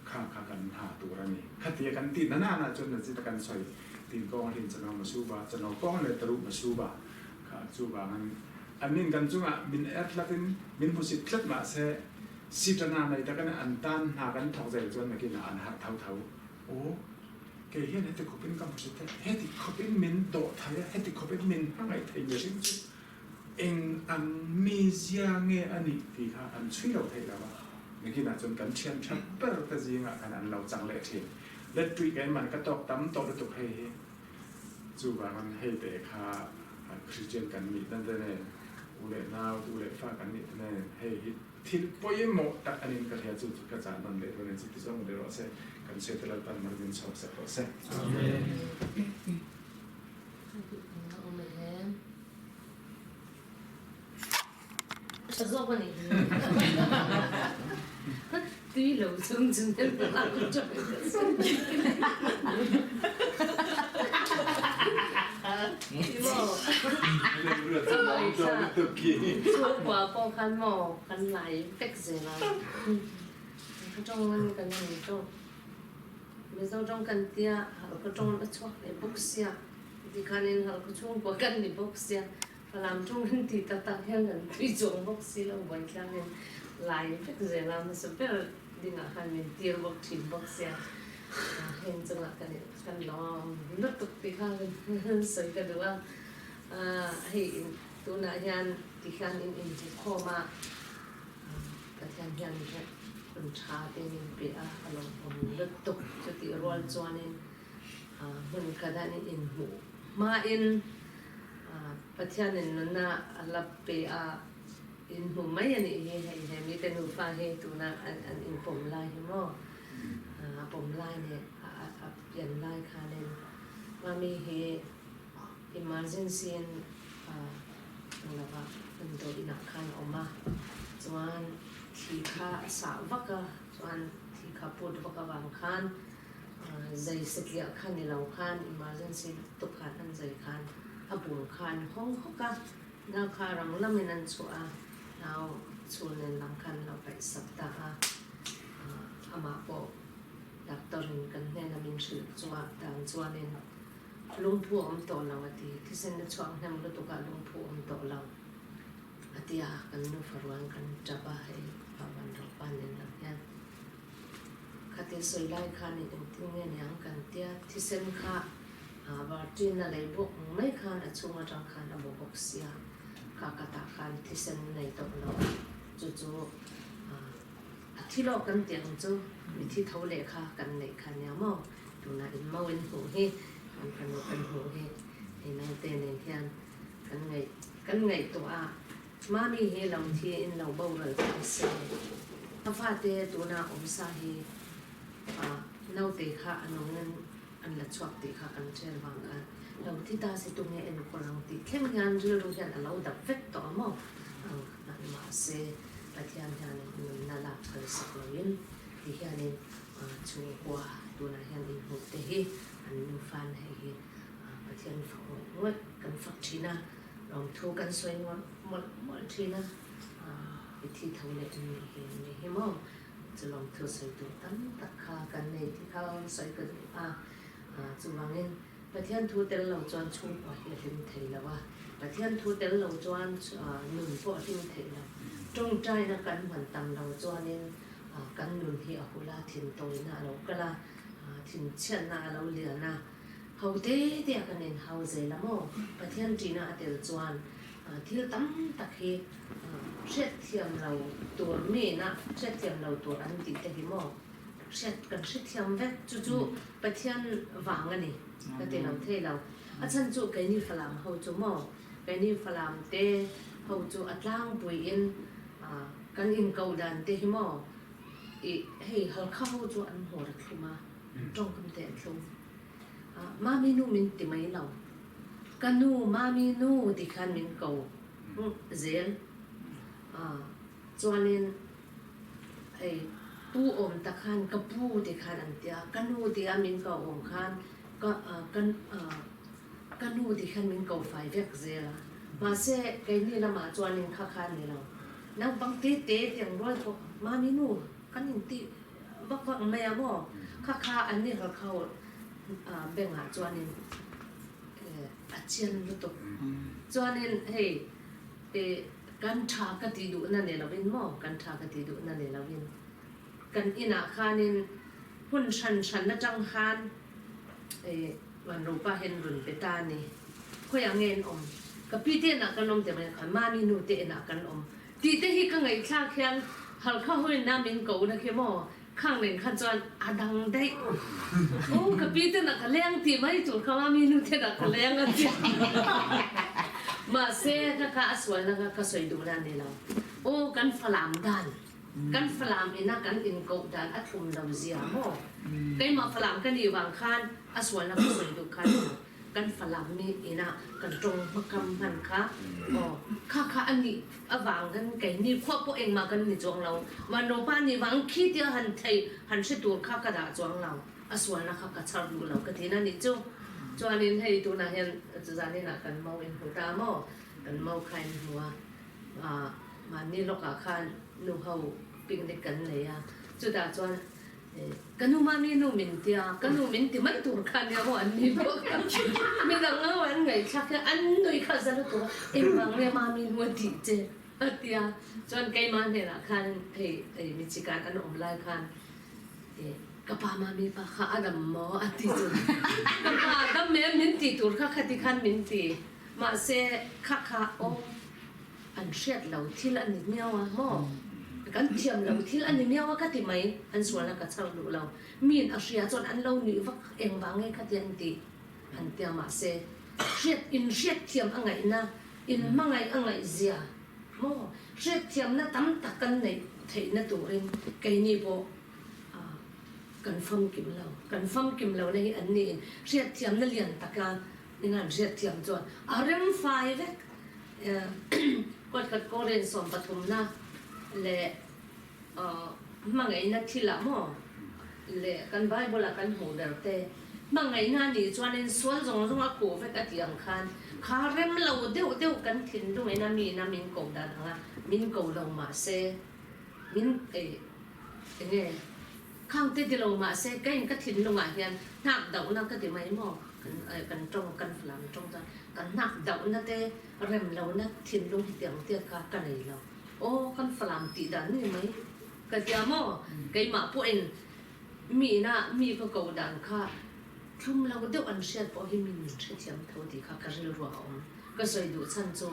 kha kha kan ha tur a ni. Khatia kan tih na nana chuan nachita kan sawi tin kawng hlin chano masuba chano kawng leh taruh masuba kha chuvangin annin kan chungah min er tlatin min hmusit tlat mahse sitana nei takin an tan hna kan thawk zel chuan nakinah an harh tho tho. Aw, kei hian heti khawpin ka hmu thei, heti khawpin min dawh thei a, heti khawpin min hmangaih thei mihring chu eng ang mizia nge a nih tih kha an chhui lo thei lo a, nakinah chuan kan thian tha ber te zingah khan an lo chang leh thin. Let tuih ka inman ka tawk tam tawh lutuk hei hi, chuvangin hei te kha Christian kan nih dan te nen. U leh nau, tu leh fa kan nih te nen hei hi thil pawimawh tak a niin ka hria, chu chu ka chah nawn leh dawn a ni. Chuti zawng ni rawh se, kan hriat te Lalpan mal min chhawk sak rawh se. Amen. Tha zawk a nih hi. Tui lo chung chung hian ka lak tha Chhungkua pawh khan maw kan lai vek zel a, ka tawng an kan han tawng Mizo tawng kan tia halkhaw tawng a chhuak leh bawk sia tikhanin halkhaw chhungkua kan ni bawk sia. Falam ṭawng an tih tak tak hian kan tui chuang bawk si lo buaithlangin lai vek zel a hmasa ber dingah khan min tir bawk ṭhin bawk sia heng chungah kan kan lawm lutuk tih kha kan sawi ka duh a hei tunah hian tikhian in inbukhawm a Pathian hian hun ṭha te min pe a a lawmawm lutuk chutih rual chuanin hmun khat an inhmuh hmain Pathianin nunna a la pe a, inhmu mai a nih hi hei he mite nufa hi tuna an inpawm lai hi maw a pawm lai leh a pian lai khanin mami hi emergency in lova damdawi inah khan a awm a, chuan thi kha a sah vak a, chuan thi kha put vak avang khan Zai satliah kha ni lo khan emergency lutuk khan an zai khan a bung kha an hawng hawk a, nau kha rang lamin an chhuah a, nau chhun nen lam khan an lo paih sak ta a, amah pawh doctor in kan hnena min hrilh chuah dan chuanin lungphu a awm tawh lo a ti, thisen a chhuak hnem lutuk a lungphu a awm tawh lo a ti a, kan nufa ruang kan tap a hei Van Ropa nen lam hian. Khatin sawi lai khan in engtin nge niang kan tia thisen kha varṭin a lei bawk ang mai khan a chhung aṭang khan a bo bawk sia, kha ka tah khan thisen nei tawh lo a, chu chu a thi lawk kan tih ang chu mithi tho leh kha kan neih kha nia maw, tunah in mau in hmuh hi kan fanu kan hmuh hi hei naute nen hian kan ngaih kan ngaihtuah a. Mami hi lo thi in lo boral ta se. A fate tuna awm sa hi naute kha a nung in an la chhuak tih kha kan hriat vang khan lo thi ta se tunge enkawl ang tih thleng hian rilru hian a lo dap vek tawh a maw ang mahse Pathian hian nunna lak phal sak lo in ti hian in chhungkua tunah hian inhmuh te hi an nufa in hei hi Pathian fak ngawih ngawih kan fak thin a. Lawmthu kan sawi mawlh mawlh mawlh thin a, i thi tho leh an nih hi an ni hi maw? Chu lawmthu sawi tur tam tak kha kan nei ti kha sawi ka duh a, chuvangin Pathian thu tel lo chuan chhungkua hi a hlim thei lo a, Pathian thu tel lo chuan nun pawh a hlim thei lo. Tawngtaina kan hman tam lo chuanin kan nun hi a hul a, thintawina a lo kal a, thinchhiatna a lo lian a, Ho te te a kan in hau zel a maw? Pathian ṭihna a tel chuan thil tam tak hi hriatthiam lo tur mina hriatthiam lo tur an tih te hi maw? Hriat kan hrethiam vek chu chu Pathian vang a ni ka ti lo thei lo. A chhan chu keini Falam ho chu maw? Keini Falam te ho chu a tlangpuiin kan inkoh dan te hi maw? Ih hei Halkha ho chu an hmawr a thlum a, tawngkam te an thlum. Mami nu min ti mai lo. Ka nu Mami nu ti khan min ko zel. Chuanin hei pu awm tak khan ka pu ti khan an ti a, ka nu ti a min ko awm khan ka ka nu ti khan min ko fai vek zel a. Mahse keini lamah chuanin kha kha a ni lo. Naupang te te tiang rual pawh Mami nu kan inti Vak vak mai a maw? Kha kha an ni hal kho bengah chuanin a chian lutuk. Chuanin hei kan tha ka tih duhna ni lovin maw? Kan tha ka tih duhna ni lovin kan inah khanin hun hran hran atang khan Vanropa hian rawn pe ta a ni. Khawiah nge an awm? Ka pi te inah kan awm tih mai khan Mami nu te inah kan awm. Tih te hi ka ngaihthlak hian Halkha huina min ko na khi maw? Khang nen khan chuan a dang daih. Aw ka pi ten ah ka leng tih mai tur kha mami nu ten ah ka leng a ti. Mahse kha kha a sualna kha ka sawi duhna a ni lo. Aw kan Falam dan, kan Falam ina kan inkoh dan a thlum lo zia maw? Keimah Falam ka nih vang khan a sualna ka sawi duh kha a ni lo. Kan Falam mi ina kan tawng hmakam hman kha aw kha kha a nih avang khan keini khua pawh engmah kan ni chuang lo. Vanropa nih vang khi tia han thei han hre tur kha ka dah chuang lo. A sualna kha ka chhar duh lo ka ti na nih chu. Chuanin hei tunah hian zaninah kan mau in hmu ta maw? Kan mau kha in hmu a, mahni lawkah khan nu ho picnic kan nei a, chutah chuan ka nu mami nu min tia, ka nu min ti mai tur kha nia maw an ni bawk a, midang ho an ngaihthlak hian an nui kha za lutuk a, engvang nge mami nu a tih che a tia, chuan keimah hnenah khan hei michikan an awm lai khan Ka pa mami pa kha a dam maw a ti chu ka pa dam em min tih tur kha khati khan min ti mahse kha kha aw an hriat lo thil a ni miau a maw kan thiam lo thil a ni miau a ka ti mai an sual a ka chhar duh lo miin a hria chuan an lo nuih vak engvang nge khati an tih an tia mahse hriat in hriat thiam a ngaihna in hmangaih a ngaih zia maw hriat thiamna tam tak kan neih theihna turin keini pawh Kan famkim lo. Kan famkim lohna hi an niin hriatthiamna lian taka eng an hriatthiam chuan a rem fai vek. Kawtkhat Korean sawmpathumna leh hmangaihna thilah maw leh kan Bible-a kan hmuh ber te hmangaihna a nih chuanin sual zawng zawng a khuh vek a tih ang khan kha rem lo deuh deuh kan thinlungin a miin a min ko dan anga min ko lo mahse min Enge? Khang te ti lo mahse ka in ka thinlungah hian hnak dohna ka ti mai maw? Kan kan tawng kan falam tawng chuan kan hnak dohna te rem lohna thinlung hetiang tiat kha ka nei lo. Aw kan falam tih dan ni mai ka tia maw? Keimah pawhin mi ina mi ka ko dan kha thlum lo deuh an hriat pawh hi mi min hrethiam tho tih kha ka rilruah a awm. Ka sawi duh chhan chu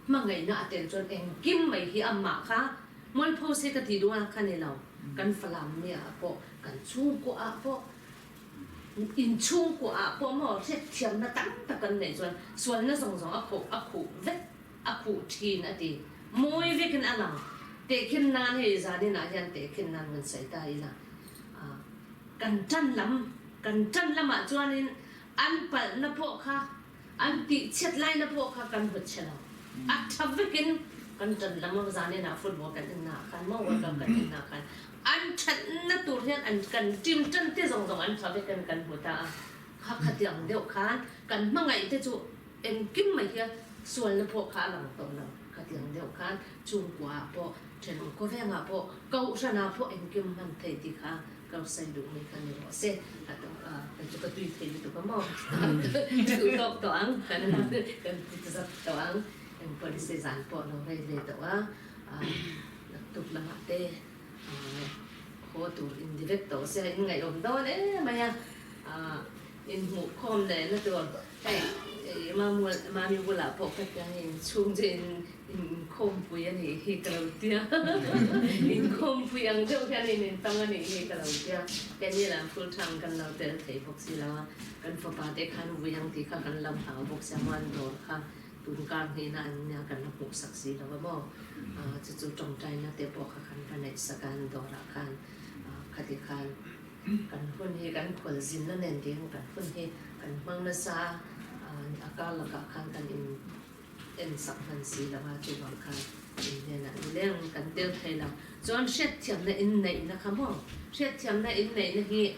hmangaihna a tel chuan engkim mai hi amah kha Mualpho se ka tih duh a kha ni lo, kan Falam mi ah pawh, kan chhungkua ah pawh, in chhungkua ah pawh maw hriatthiamna tam tak kan neih chuan sualna zawng zawng a khuh a khuh vek a khuh thin a ti. Mawi vekin a lang. Tehkhin nan hei zanin ah hian tehkhin nan kan sawi ta ila, kan tan lam kan tan lamah chuanin an palhna pawh kha An tihchhiat laina pawh kha kan hmu chhe lo. A tha vekin kan tan lam a zanin ah football kan en naah khan maw World Cup kan en naah khan an thatna tur hian an kan team tan te zawng zawng an tha vekin kan hmu ta a. Kha khatiang deuh khan kan hmangaih te chu engkim mai hian sualna pawh kha a lang tawh lo. Khatiang deuh khan chhungkua ah pawh thenawm khawveng ah pawh kohhran ah pawh engkim hman thei tih kha Ka sawi duh mai kha ni rawh se, a chu ka tui thei lutuk a maw? Ka duh tawk tawh ang, kan kan ti zat tawh ang, eng policy zan pawh lo rei ve tawh a, naktuk lamah te haw tur in di vek tawh sia, in ngaihawm dawn em mai a, inhmuh khawm leh na tur hei Mami bulah pawh ka tia hei inchhung chu in Inkhawmpui a nih hi ka lo tia. Inkhawmpui ang deuh hian in intang a nih hi ka lo tia. Keini lah full time kan lo tel thei bawk si lo a, kan fapa te khan vui ang tih kha kan lo hlau bawk sia maw an dawr kha tun kar hnihna an nia kan la hmuh sak si lo a maw. Chu chu tawngtaina te pawh kha kan va neih sak a an dawrah khan khati khan kan hun hi kan khualzinna nen ding kan hun hi kan hmang nasa a, a kar lakah khan kan in En sak hman si lo a, chuvang khan in hnenah ni leng kan tel thei lo. Chuan hriatthiamna in neihna kha maw? Hriatthiamna in neihna hi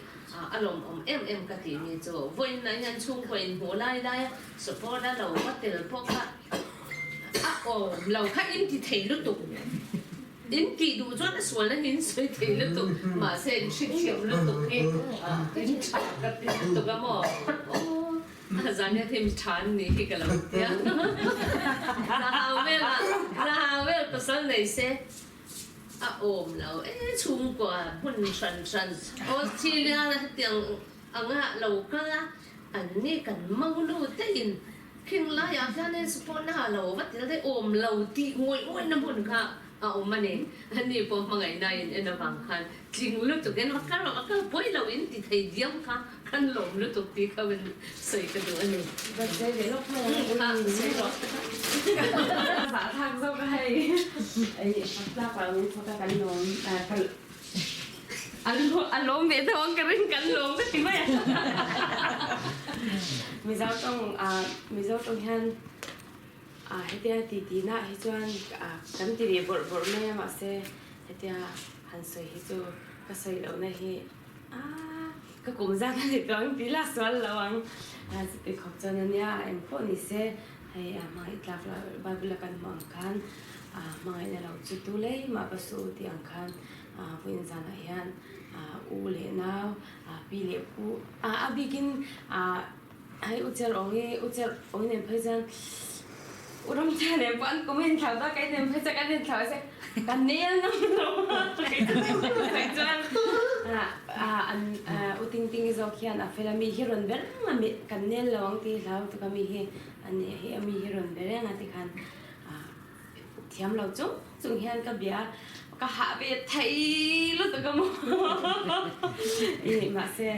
a lawmawm em em ka tih mi chu vawiinah hian chhungkaw in hmuh lai lai a support a lo va tel pawh kha a awm lo kha in ti thei lutuk. In tih duh chuan a sualna hi in sawi thei lutuk mahse in hrethiam lutuk hi in tha ka ti lutuk a maw? Aw. Zania thim tha an nih hi ka lo tia. Zahau vel ah zahau vel pasal nei se a awm lo e chhungkua hmun hran hran Australia hetiang anga lo kal a an ni kan mo nu te in khing lai ah hian support na lo va tel daih awm lo tih ngawih ngawih na hmun kha a awm a ni. Ani pawh hmangaihna in en avang khan tling lutuk in va kal va kal pawi lo in ti thei diam kha. Kan lawm lutuk tih kha in sawi ka duh a ni. Birthday ve lawk mai ang a sawi rawh. Zahthlak zawk a hei. Ei fak tlak lo in fak a kan lawm ka a lawm ve deuh ang ka ring kan lawm ka ti mai a. Mizo tawng Mizo tawng hian hetia ti ti nah hi chuan kan ti ve bawrh bawrh mai a mahse hetia han sawi hi chu ka sawi lohna hi Aaa ka kum zat a ni tawh ang tih la sual lo ang. Chuti khawp chuan a nia, eng pawh ni se hei a hmangaih tlak lo Bible a kan hmuh ang khan hmangaihna lo chu tu lei mah va su u tih ang khan vawiin zanah hian u leh nau pi leh pu a bikin hei u cher awng i u cher awng nen phei chuan u Ramthia nen pawh an kum a inthlau ta kei nen phei chuan kan inthlau a se ka nel ngam lo a kei chuan an u Ting Tingi zawk hian a fel a mi hi rawn ber reng a mi kan nel lo ang tih hlau tuk a mi hi ani hi a mi hi rawn ber reng a tikhan thiam lo chung chung hian ka bia ka hah ve thei lutuk a maw i mahse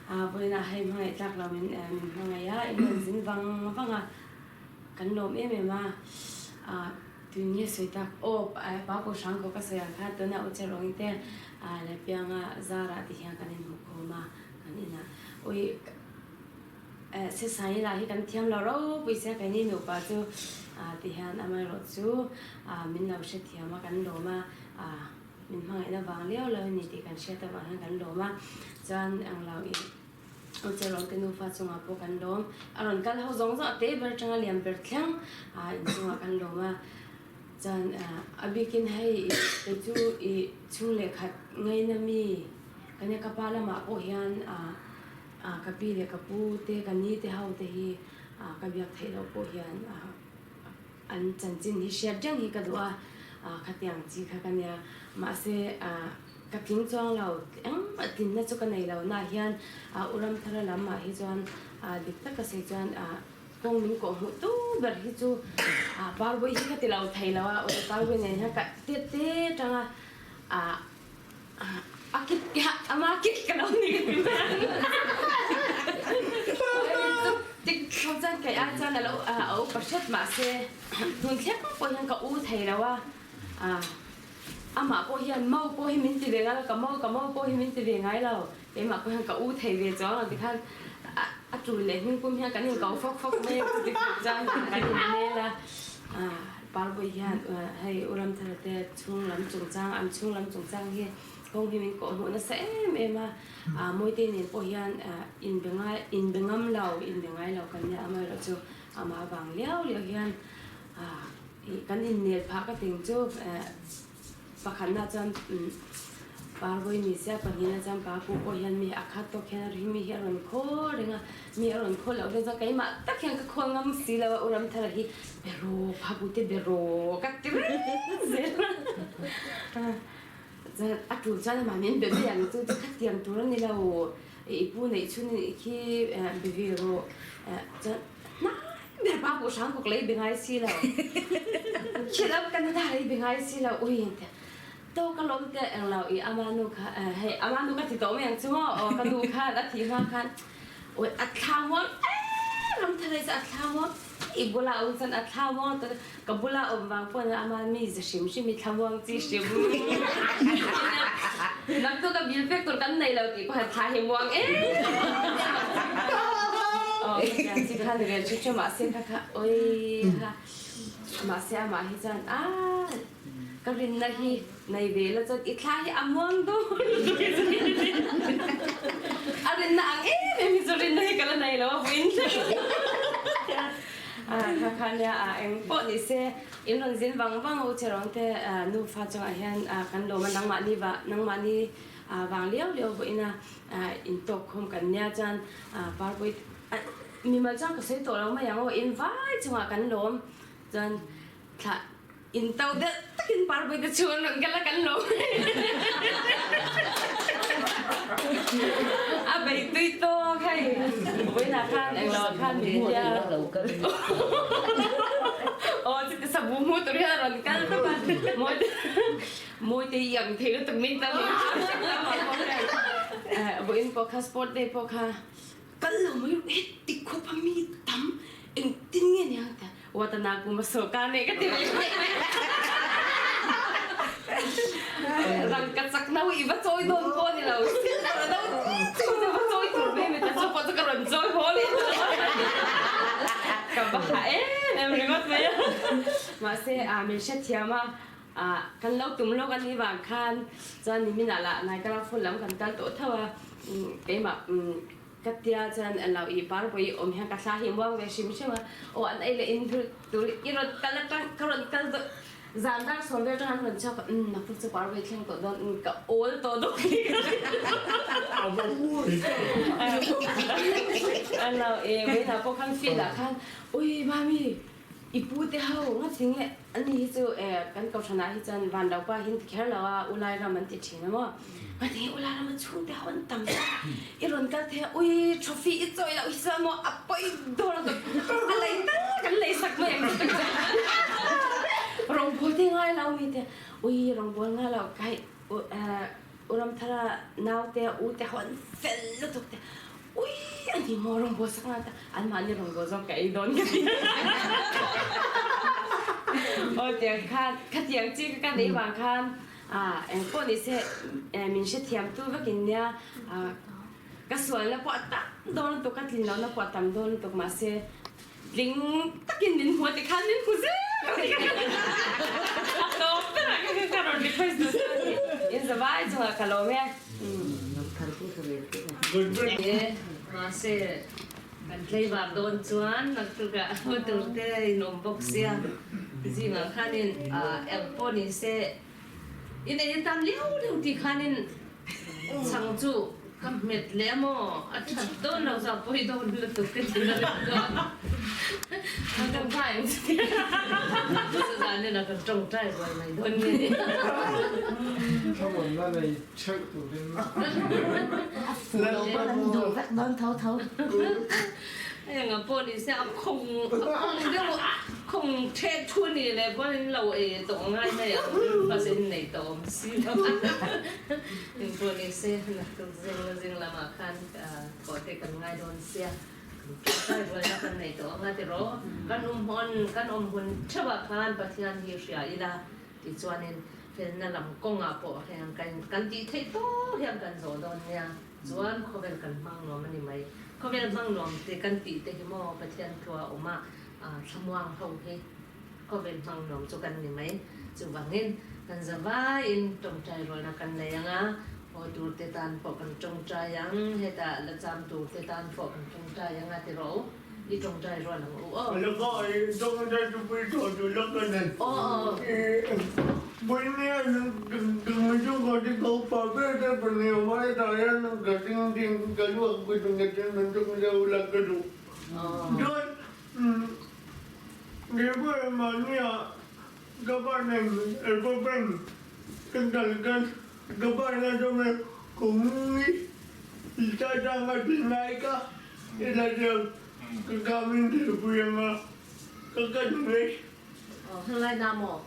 vawiinah hei hmangaih tlak lo min min hmangaih a in rawn zin vang vang a kan lawm em em a tui nge sawi tak aw pa ko hrang ko ka sawi ang khan tuna u che rawng te leh pianga zarah ti hian kan inhmu khawm a kan inah ui Sesai lah hi kan thiam lo ropui sia keini nupa chu ti hian amaherawh chu min lo hrethiam a kan lawm a, min hmangaihna vang liau lo a ni tih kan hriat avang hian kan lawm a, chuan englo i u Cherawng te nufa chungah pawh kan lawm, a rawn kal ho zawng zawng a te ber atanga lian ber thleng inchungah kan lawm a, chuan a bikin hei kei chu i chhung leh khat ngaina mi ka nia ka pa lamah pawh hian. Ka pi leh ka pu te, ka ni te ho te hi ka biak theih loh pawh hian an chanchin hi hriat reng hi ka duh a, khatiang chi kha ka nia. Mahse, ka tling chuang lo, engmah tlinna chu ka nei lo na hian U Ramthara lamah hi chuan dik taka sawi chuan kawng min kawh hmuh tu ber hi chu Parbawi hi ka ti lo thei lo a, Parbawi nen hian ka tet te tanga A kit ama kit ka lo ni ka ti mai ang. Tik tho chuan kei ai chuan a lo a upa hret mahse tun thleng pawh hian ka u thei lo a, amah pawh hian mau pawh hi min ti ve ngai lo, ka mau ka mau pawh hi min ti ve ngai lo, keimah pawh hian ka u thei ve chuang lo tikhan a tul leh hming pum hian kan inkau fawk fawk mai a chuti khawp chuan kan innel a. Parbawi hian hei U Ramthara te chhung lam chungchang an chhung lam chungchang hi kawng hi min kawh hmuh nasa em em a, Mawite nen pawh hian inbe ngai inbe ngam lo inbe ngai lo kan nia amaherawh chu amah vang liau liau hian kan innel phah ka ting chu Pakhatna chuan Parbawi ni sia, pahnihna chuan Papu pawh hian mi a khat tawk hian a ri mi hi a rawn khawl reng a, mi a rawn khawl loh hian chuan keimah tak hian ka khawl ngam si lo a, U Ramthara hi beraw Papu te beraw ka ti reng zel a. Chuan a tul chuan amah min be mai ang chu chu khatiang tur a ni lo, i pu neih chhun khi be ve rawh chuan hnai ber Papu hrang kawk lei be ngai si lo. Khilh kan hna lei be ngai si lo ui te to ka lawm te eng lo i ama nu kha hei ama nu ka ti tawh mai ang chu maw aw ka nu khan a thih hma khan ui a thla muang em ram thar hi chu a thla muang i bula awm chuan a thla muang ta ka bula awm vang pawh ama mi za hrim hrim i thla muang chi hrim naktu ka bil pek tur kan nei lo tih pawh thla hi muang em aw chi khan ve chu chu mahse kha kha ui kha Mahse amah hi chuan aah ka rinna hi nei ve la chuan i thla hi a muang dawn lutuk hi chu a rinna ang em em hi chu rinna hi ka la nei lo a vawiin kha kha nia eng pawh ni se in rawn zin vang vang u Cherawng te nufa chungah hian kan lawm a nangmahni va nangmahni vang liau liau vawiin a intawk khawm kan nia chuan Parpui Mimal chuan ka sawi tawh lo mai ang aw, in vai chungah kan lawm chuan thlah in to deuh takin Parpui te chu an rawn kal a kan lawm a bei tui tawk hei vawiinah khan englo ah khan min hia aw chuti sabu hmu tur hian a rawn kal tawp a mawi te. Mawite i ang thei lutuk min tal vawiin pawh kha sport day pawh kha kal lo mai heti khawp a mi tam engtin nge ni ang tia Watana kum a sawrkar nei ka ti mai rangka chak no i va chawi dawn pawh ni lo silver no chu chu va chawi tur mai mi ta chu pawh chu ka rawn chawi haw leh ka va ha em em ringawt mai a mahse min hrethiam a Kan lo tum lawk a nih vang khan chuan nimin ah lah Naikara phone lam kan kal tawh tho a, keimah ka tia chuan lo i par pawh i awm hian ka thla hi muang ve hrim hrim a, aw an ei leh in tur i rawn kal atang ka rawn kal deuh zan dar sawn vel atang an rawn chhuak a, umm naktuk chu par pawh i thleng tawh dawn umm ka awl tawh dawk ni ka ring lo e vawiinah pawh khan field ah khan ui mami I pu te ho ngati nge ani hi chu kan kohhran ah hi chuan van lo pa hi an ti kher lo a ulai ram an ti thin a maw ngati nge ulai ram a chhung te ho an tam ta i rawn kal thei a ui trophy i chawi loh hi chuan maw a pawi dawr a a lei tal kan lei sak mai ang chu rawngbawl te ngai lo mi te ui rawngbawl ngai lo kai U Ramthara naute u te ho an fel lutuk te ui a ni maw rawngbawl sak ngai ta anmahni rawngbawl zawk ka ei dawn ka ti aw tiang khan khatiang chi ka ka nei vang khan eng pawh ni se min hrethiam tu vekin nia ka sualna pawh a tam dawn lutuk ka tlin lohna pawh a tam dawn lutuk mahse Tling takin min hmu a ti khan min hmu zel a ti a tawp berah ka ka rawn request duh ta a ni. In zavai chungah ka lawm e. Mahse kan tlei var dawn chuan naktukah hmu tur te in awm bawk sia zingah khanin eng pawh ni se In ei tam liau liau tih khanin chhang chu ka hmet leh a maw? A that dawn lo zah pawi dawn lutuk ka ti la leh dawn. Ka tawngtai ang chu. Chuzan in a ka tawngtai rual mai dawn nge ni. Thlamuanna nei theuh turin. A fuh lo pawn an duh vek dawn tho tho. Heng a pawh ni se a khawng a khawng deuh a khawng theh thu ni leh pawn in lo ei tawh ngai mai ang breakfast in nei tawh awm si lo in pawh ni se naktuk zing zing lamah khan thawh te kan ngai dawn sia kan tawngtai rualna kan nei tawh anga tiraw kan awm hawn kan awm hun theuhah khan Pathian hi hria ila tichuanin felna lam kawngah pawh heng kan tih theih tawh hian kan zawh dawn nia. Chuan khawvel kan hmang nuam a ni mai. Khawvel hmang nuam te kan tih te hi maw Pathian thua awm a thlamuang ho hi khawvel hmang nuam chu kan ni mai. Chuvangin kan zavaiin tawngtai rualna kan nei ang a, haw tur te tan pawh kan tawngtai ang, hetah la cham tur te tan pawh kan tawngtai ang a ti rawh u. I tawngtai rual ang u aw. Heng lai na maw?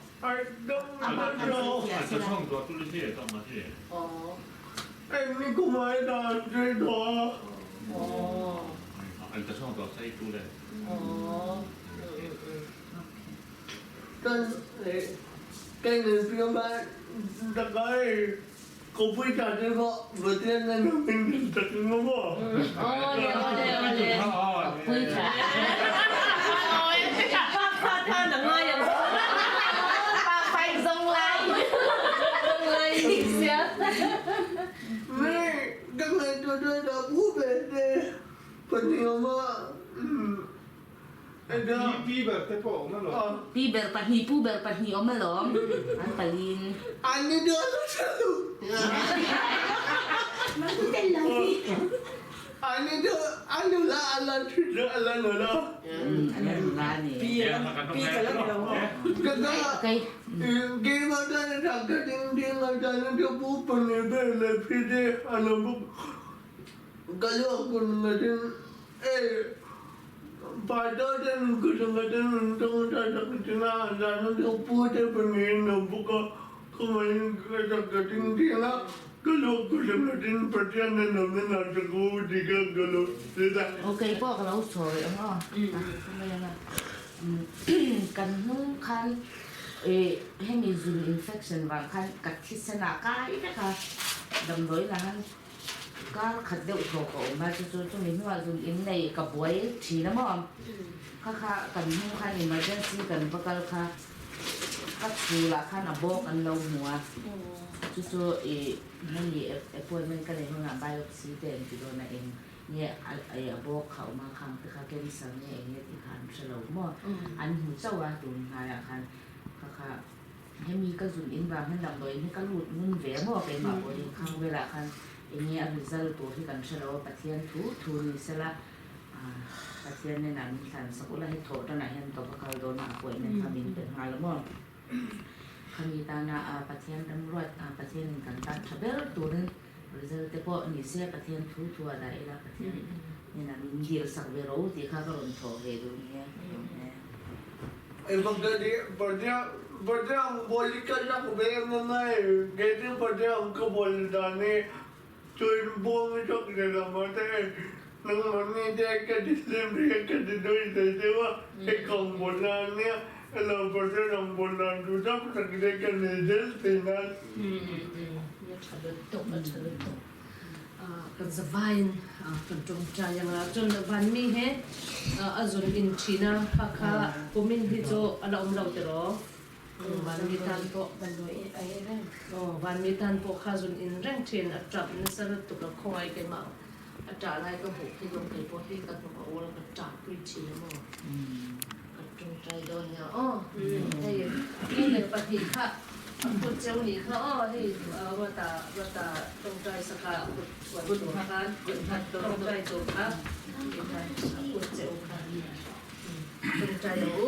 Pi ber te pawh awm alawm. Pi ber pahnih, pu ber pahnih awm alawm. An palin. Khawngaihin ka chak ka ding ding a, ka lo ka hre lotin Pathian a lo min a chak u ti kha ka lo hre ta. Ok pawh ka lo sawi ang aw. Mai ang a. Kan hnung khan hemi zun infection vang khan ka thisen ah kai vek a, damdawiin ah khan kar khat deuh thaw ka awm a, chu chu chumi hnuah zun in nei ka buai thin a maw. Kha kha kan hnung khan emergency kan va kal kha. Ka chhulah khan a bawk an lo hmu a, chu chu i hmani appointment ka nei hunah biopsy te an ti dawn a, eng nge a bawk kha awm a, khang te kha cancer nge eng nge tih kha an hre lo maw, an hmu chauh a tun hnaiah khan kha kha hemi ka zun in vang hian damdawiin hi ka lut ngun ve maw keimah pawh hi khang velah khan eng nge a result tur hi kan hre lo a, Pathian thu thu ni sela. Pathian hnenah min thlan sak ula, hei thawh tanah hian ka va kal dawn a, appointment kha min pe nghal a maw? Khami tana Pathian remruat, Pathianin kan tan tha ber turin result te pawh ni se Pathian thu thu a dah ila, Pathian hnenah min dil sak ve rawh u tih kha ka rawn thawh ve duh nia. Pathian bawlika sak ve em em a, kei chu Pathian ka bawl dan hi Chuan buang chawk leh lo mahse nangmahni te ka ti hlim thei a, ka ti dawi thei deuh a, hei ka awm bawl na a nia, elo pasal awm bawl dan tur tam tak te ka nei zel thei nan. A tha lutuk, a tha lutuk. Kan zavaiin kan tawngtai ang a, chuan vanmi he a zun in thin a, kha kha kumin hi chu a la awm lo tiraw? Vanmi tan pawh aw vanmi tan pawh kha zun in reng thin a tap nasa lutuk a khawngaih keimah a tah lai ka hmuh khi zawng kei pawh hi ka hnuk a ul a ka tah pui thin a maw ka tawngtai dawn nia aw hei mi leh pahnih kha a kut cheu nih kha aw hei ruata ruata tawngtai saka a kut chuan tur khan tawngtai tur kha a kut cheu kha tawngtai ang u.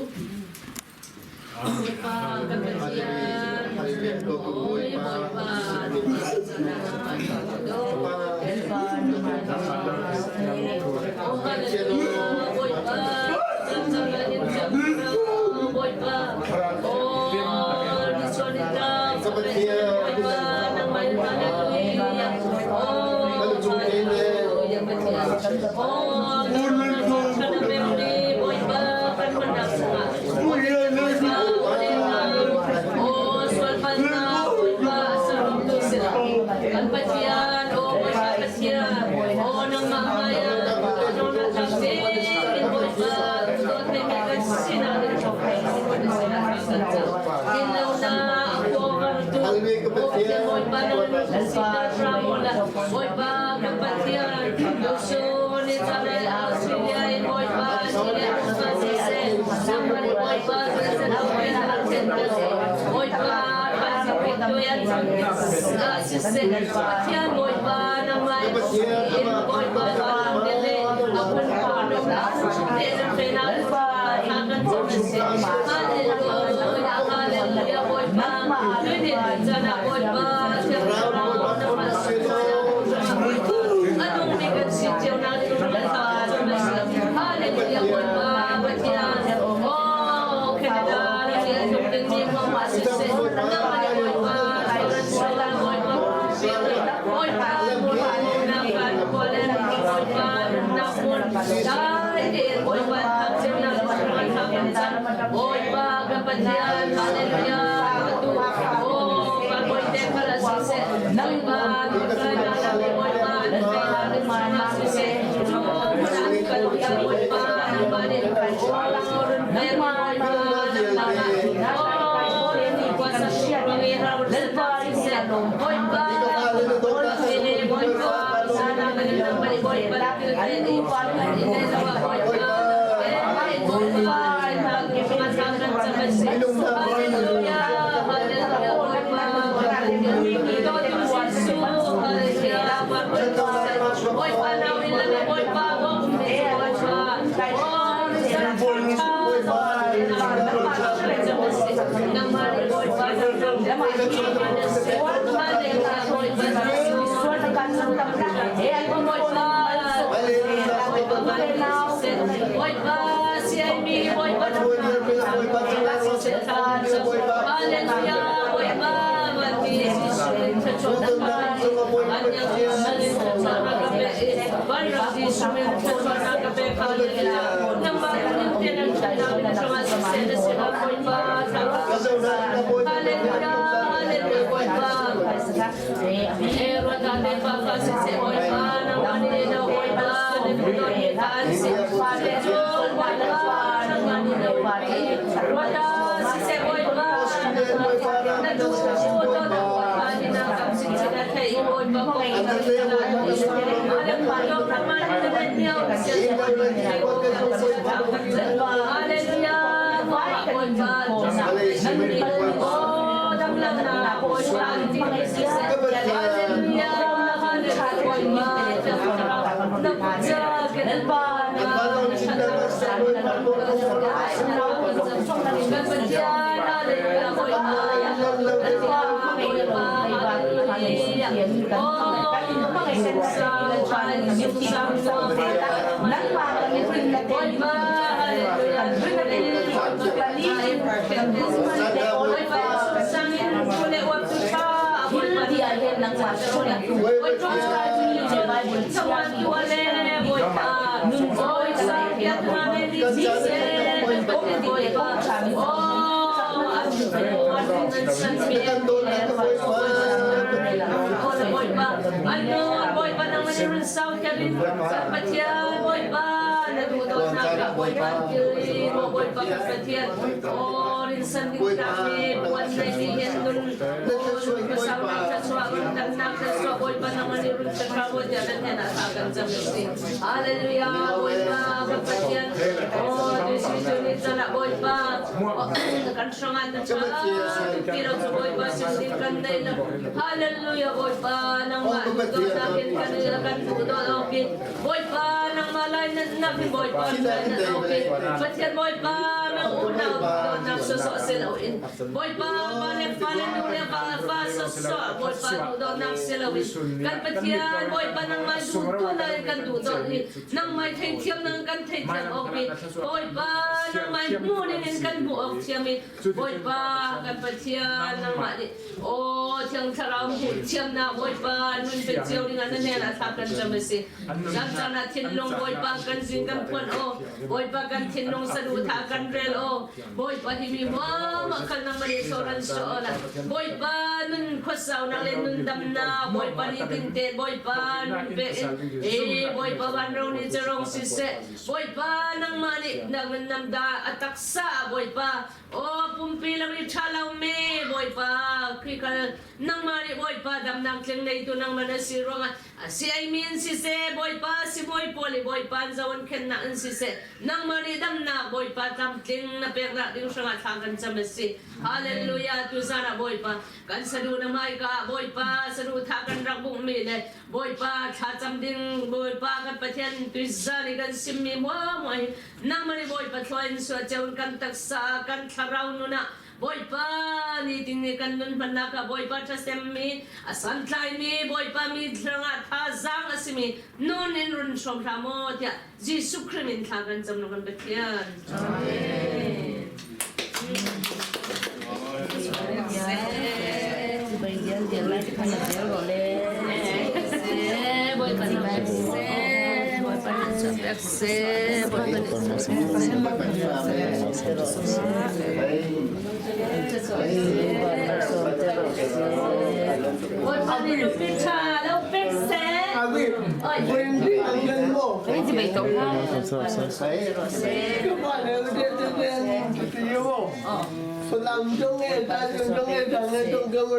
Falam dong e, ta dong e, ta dong e,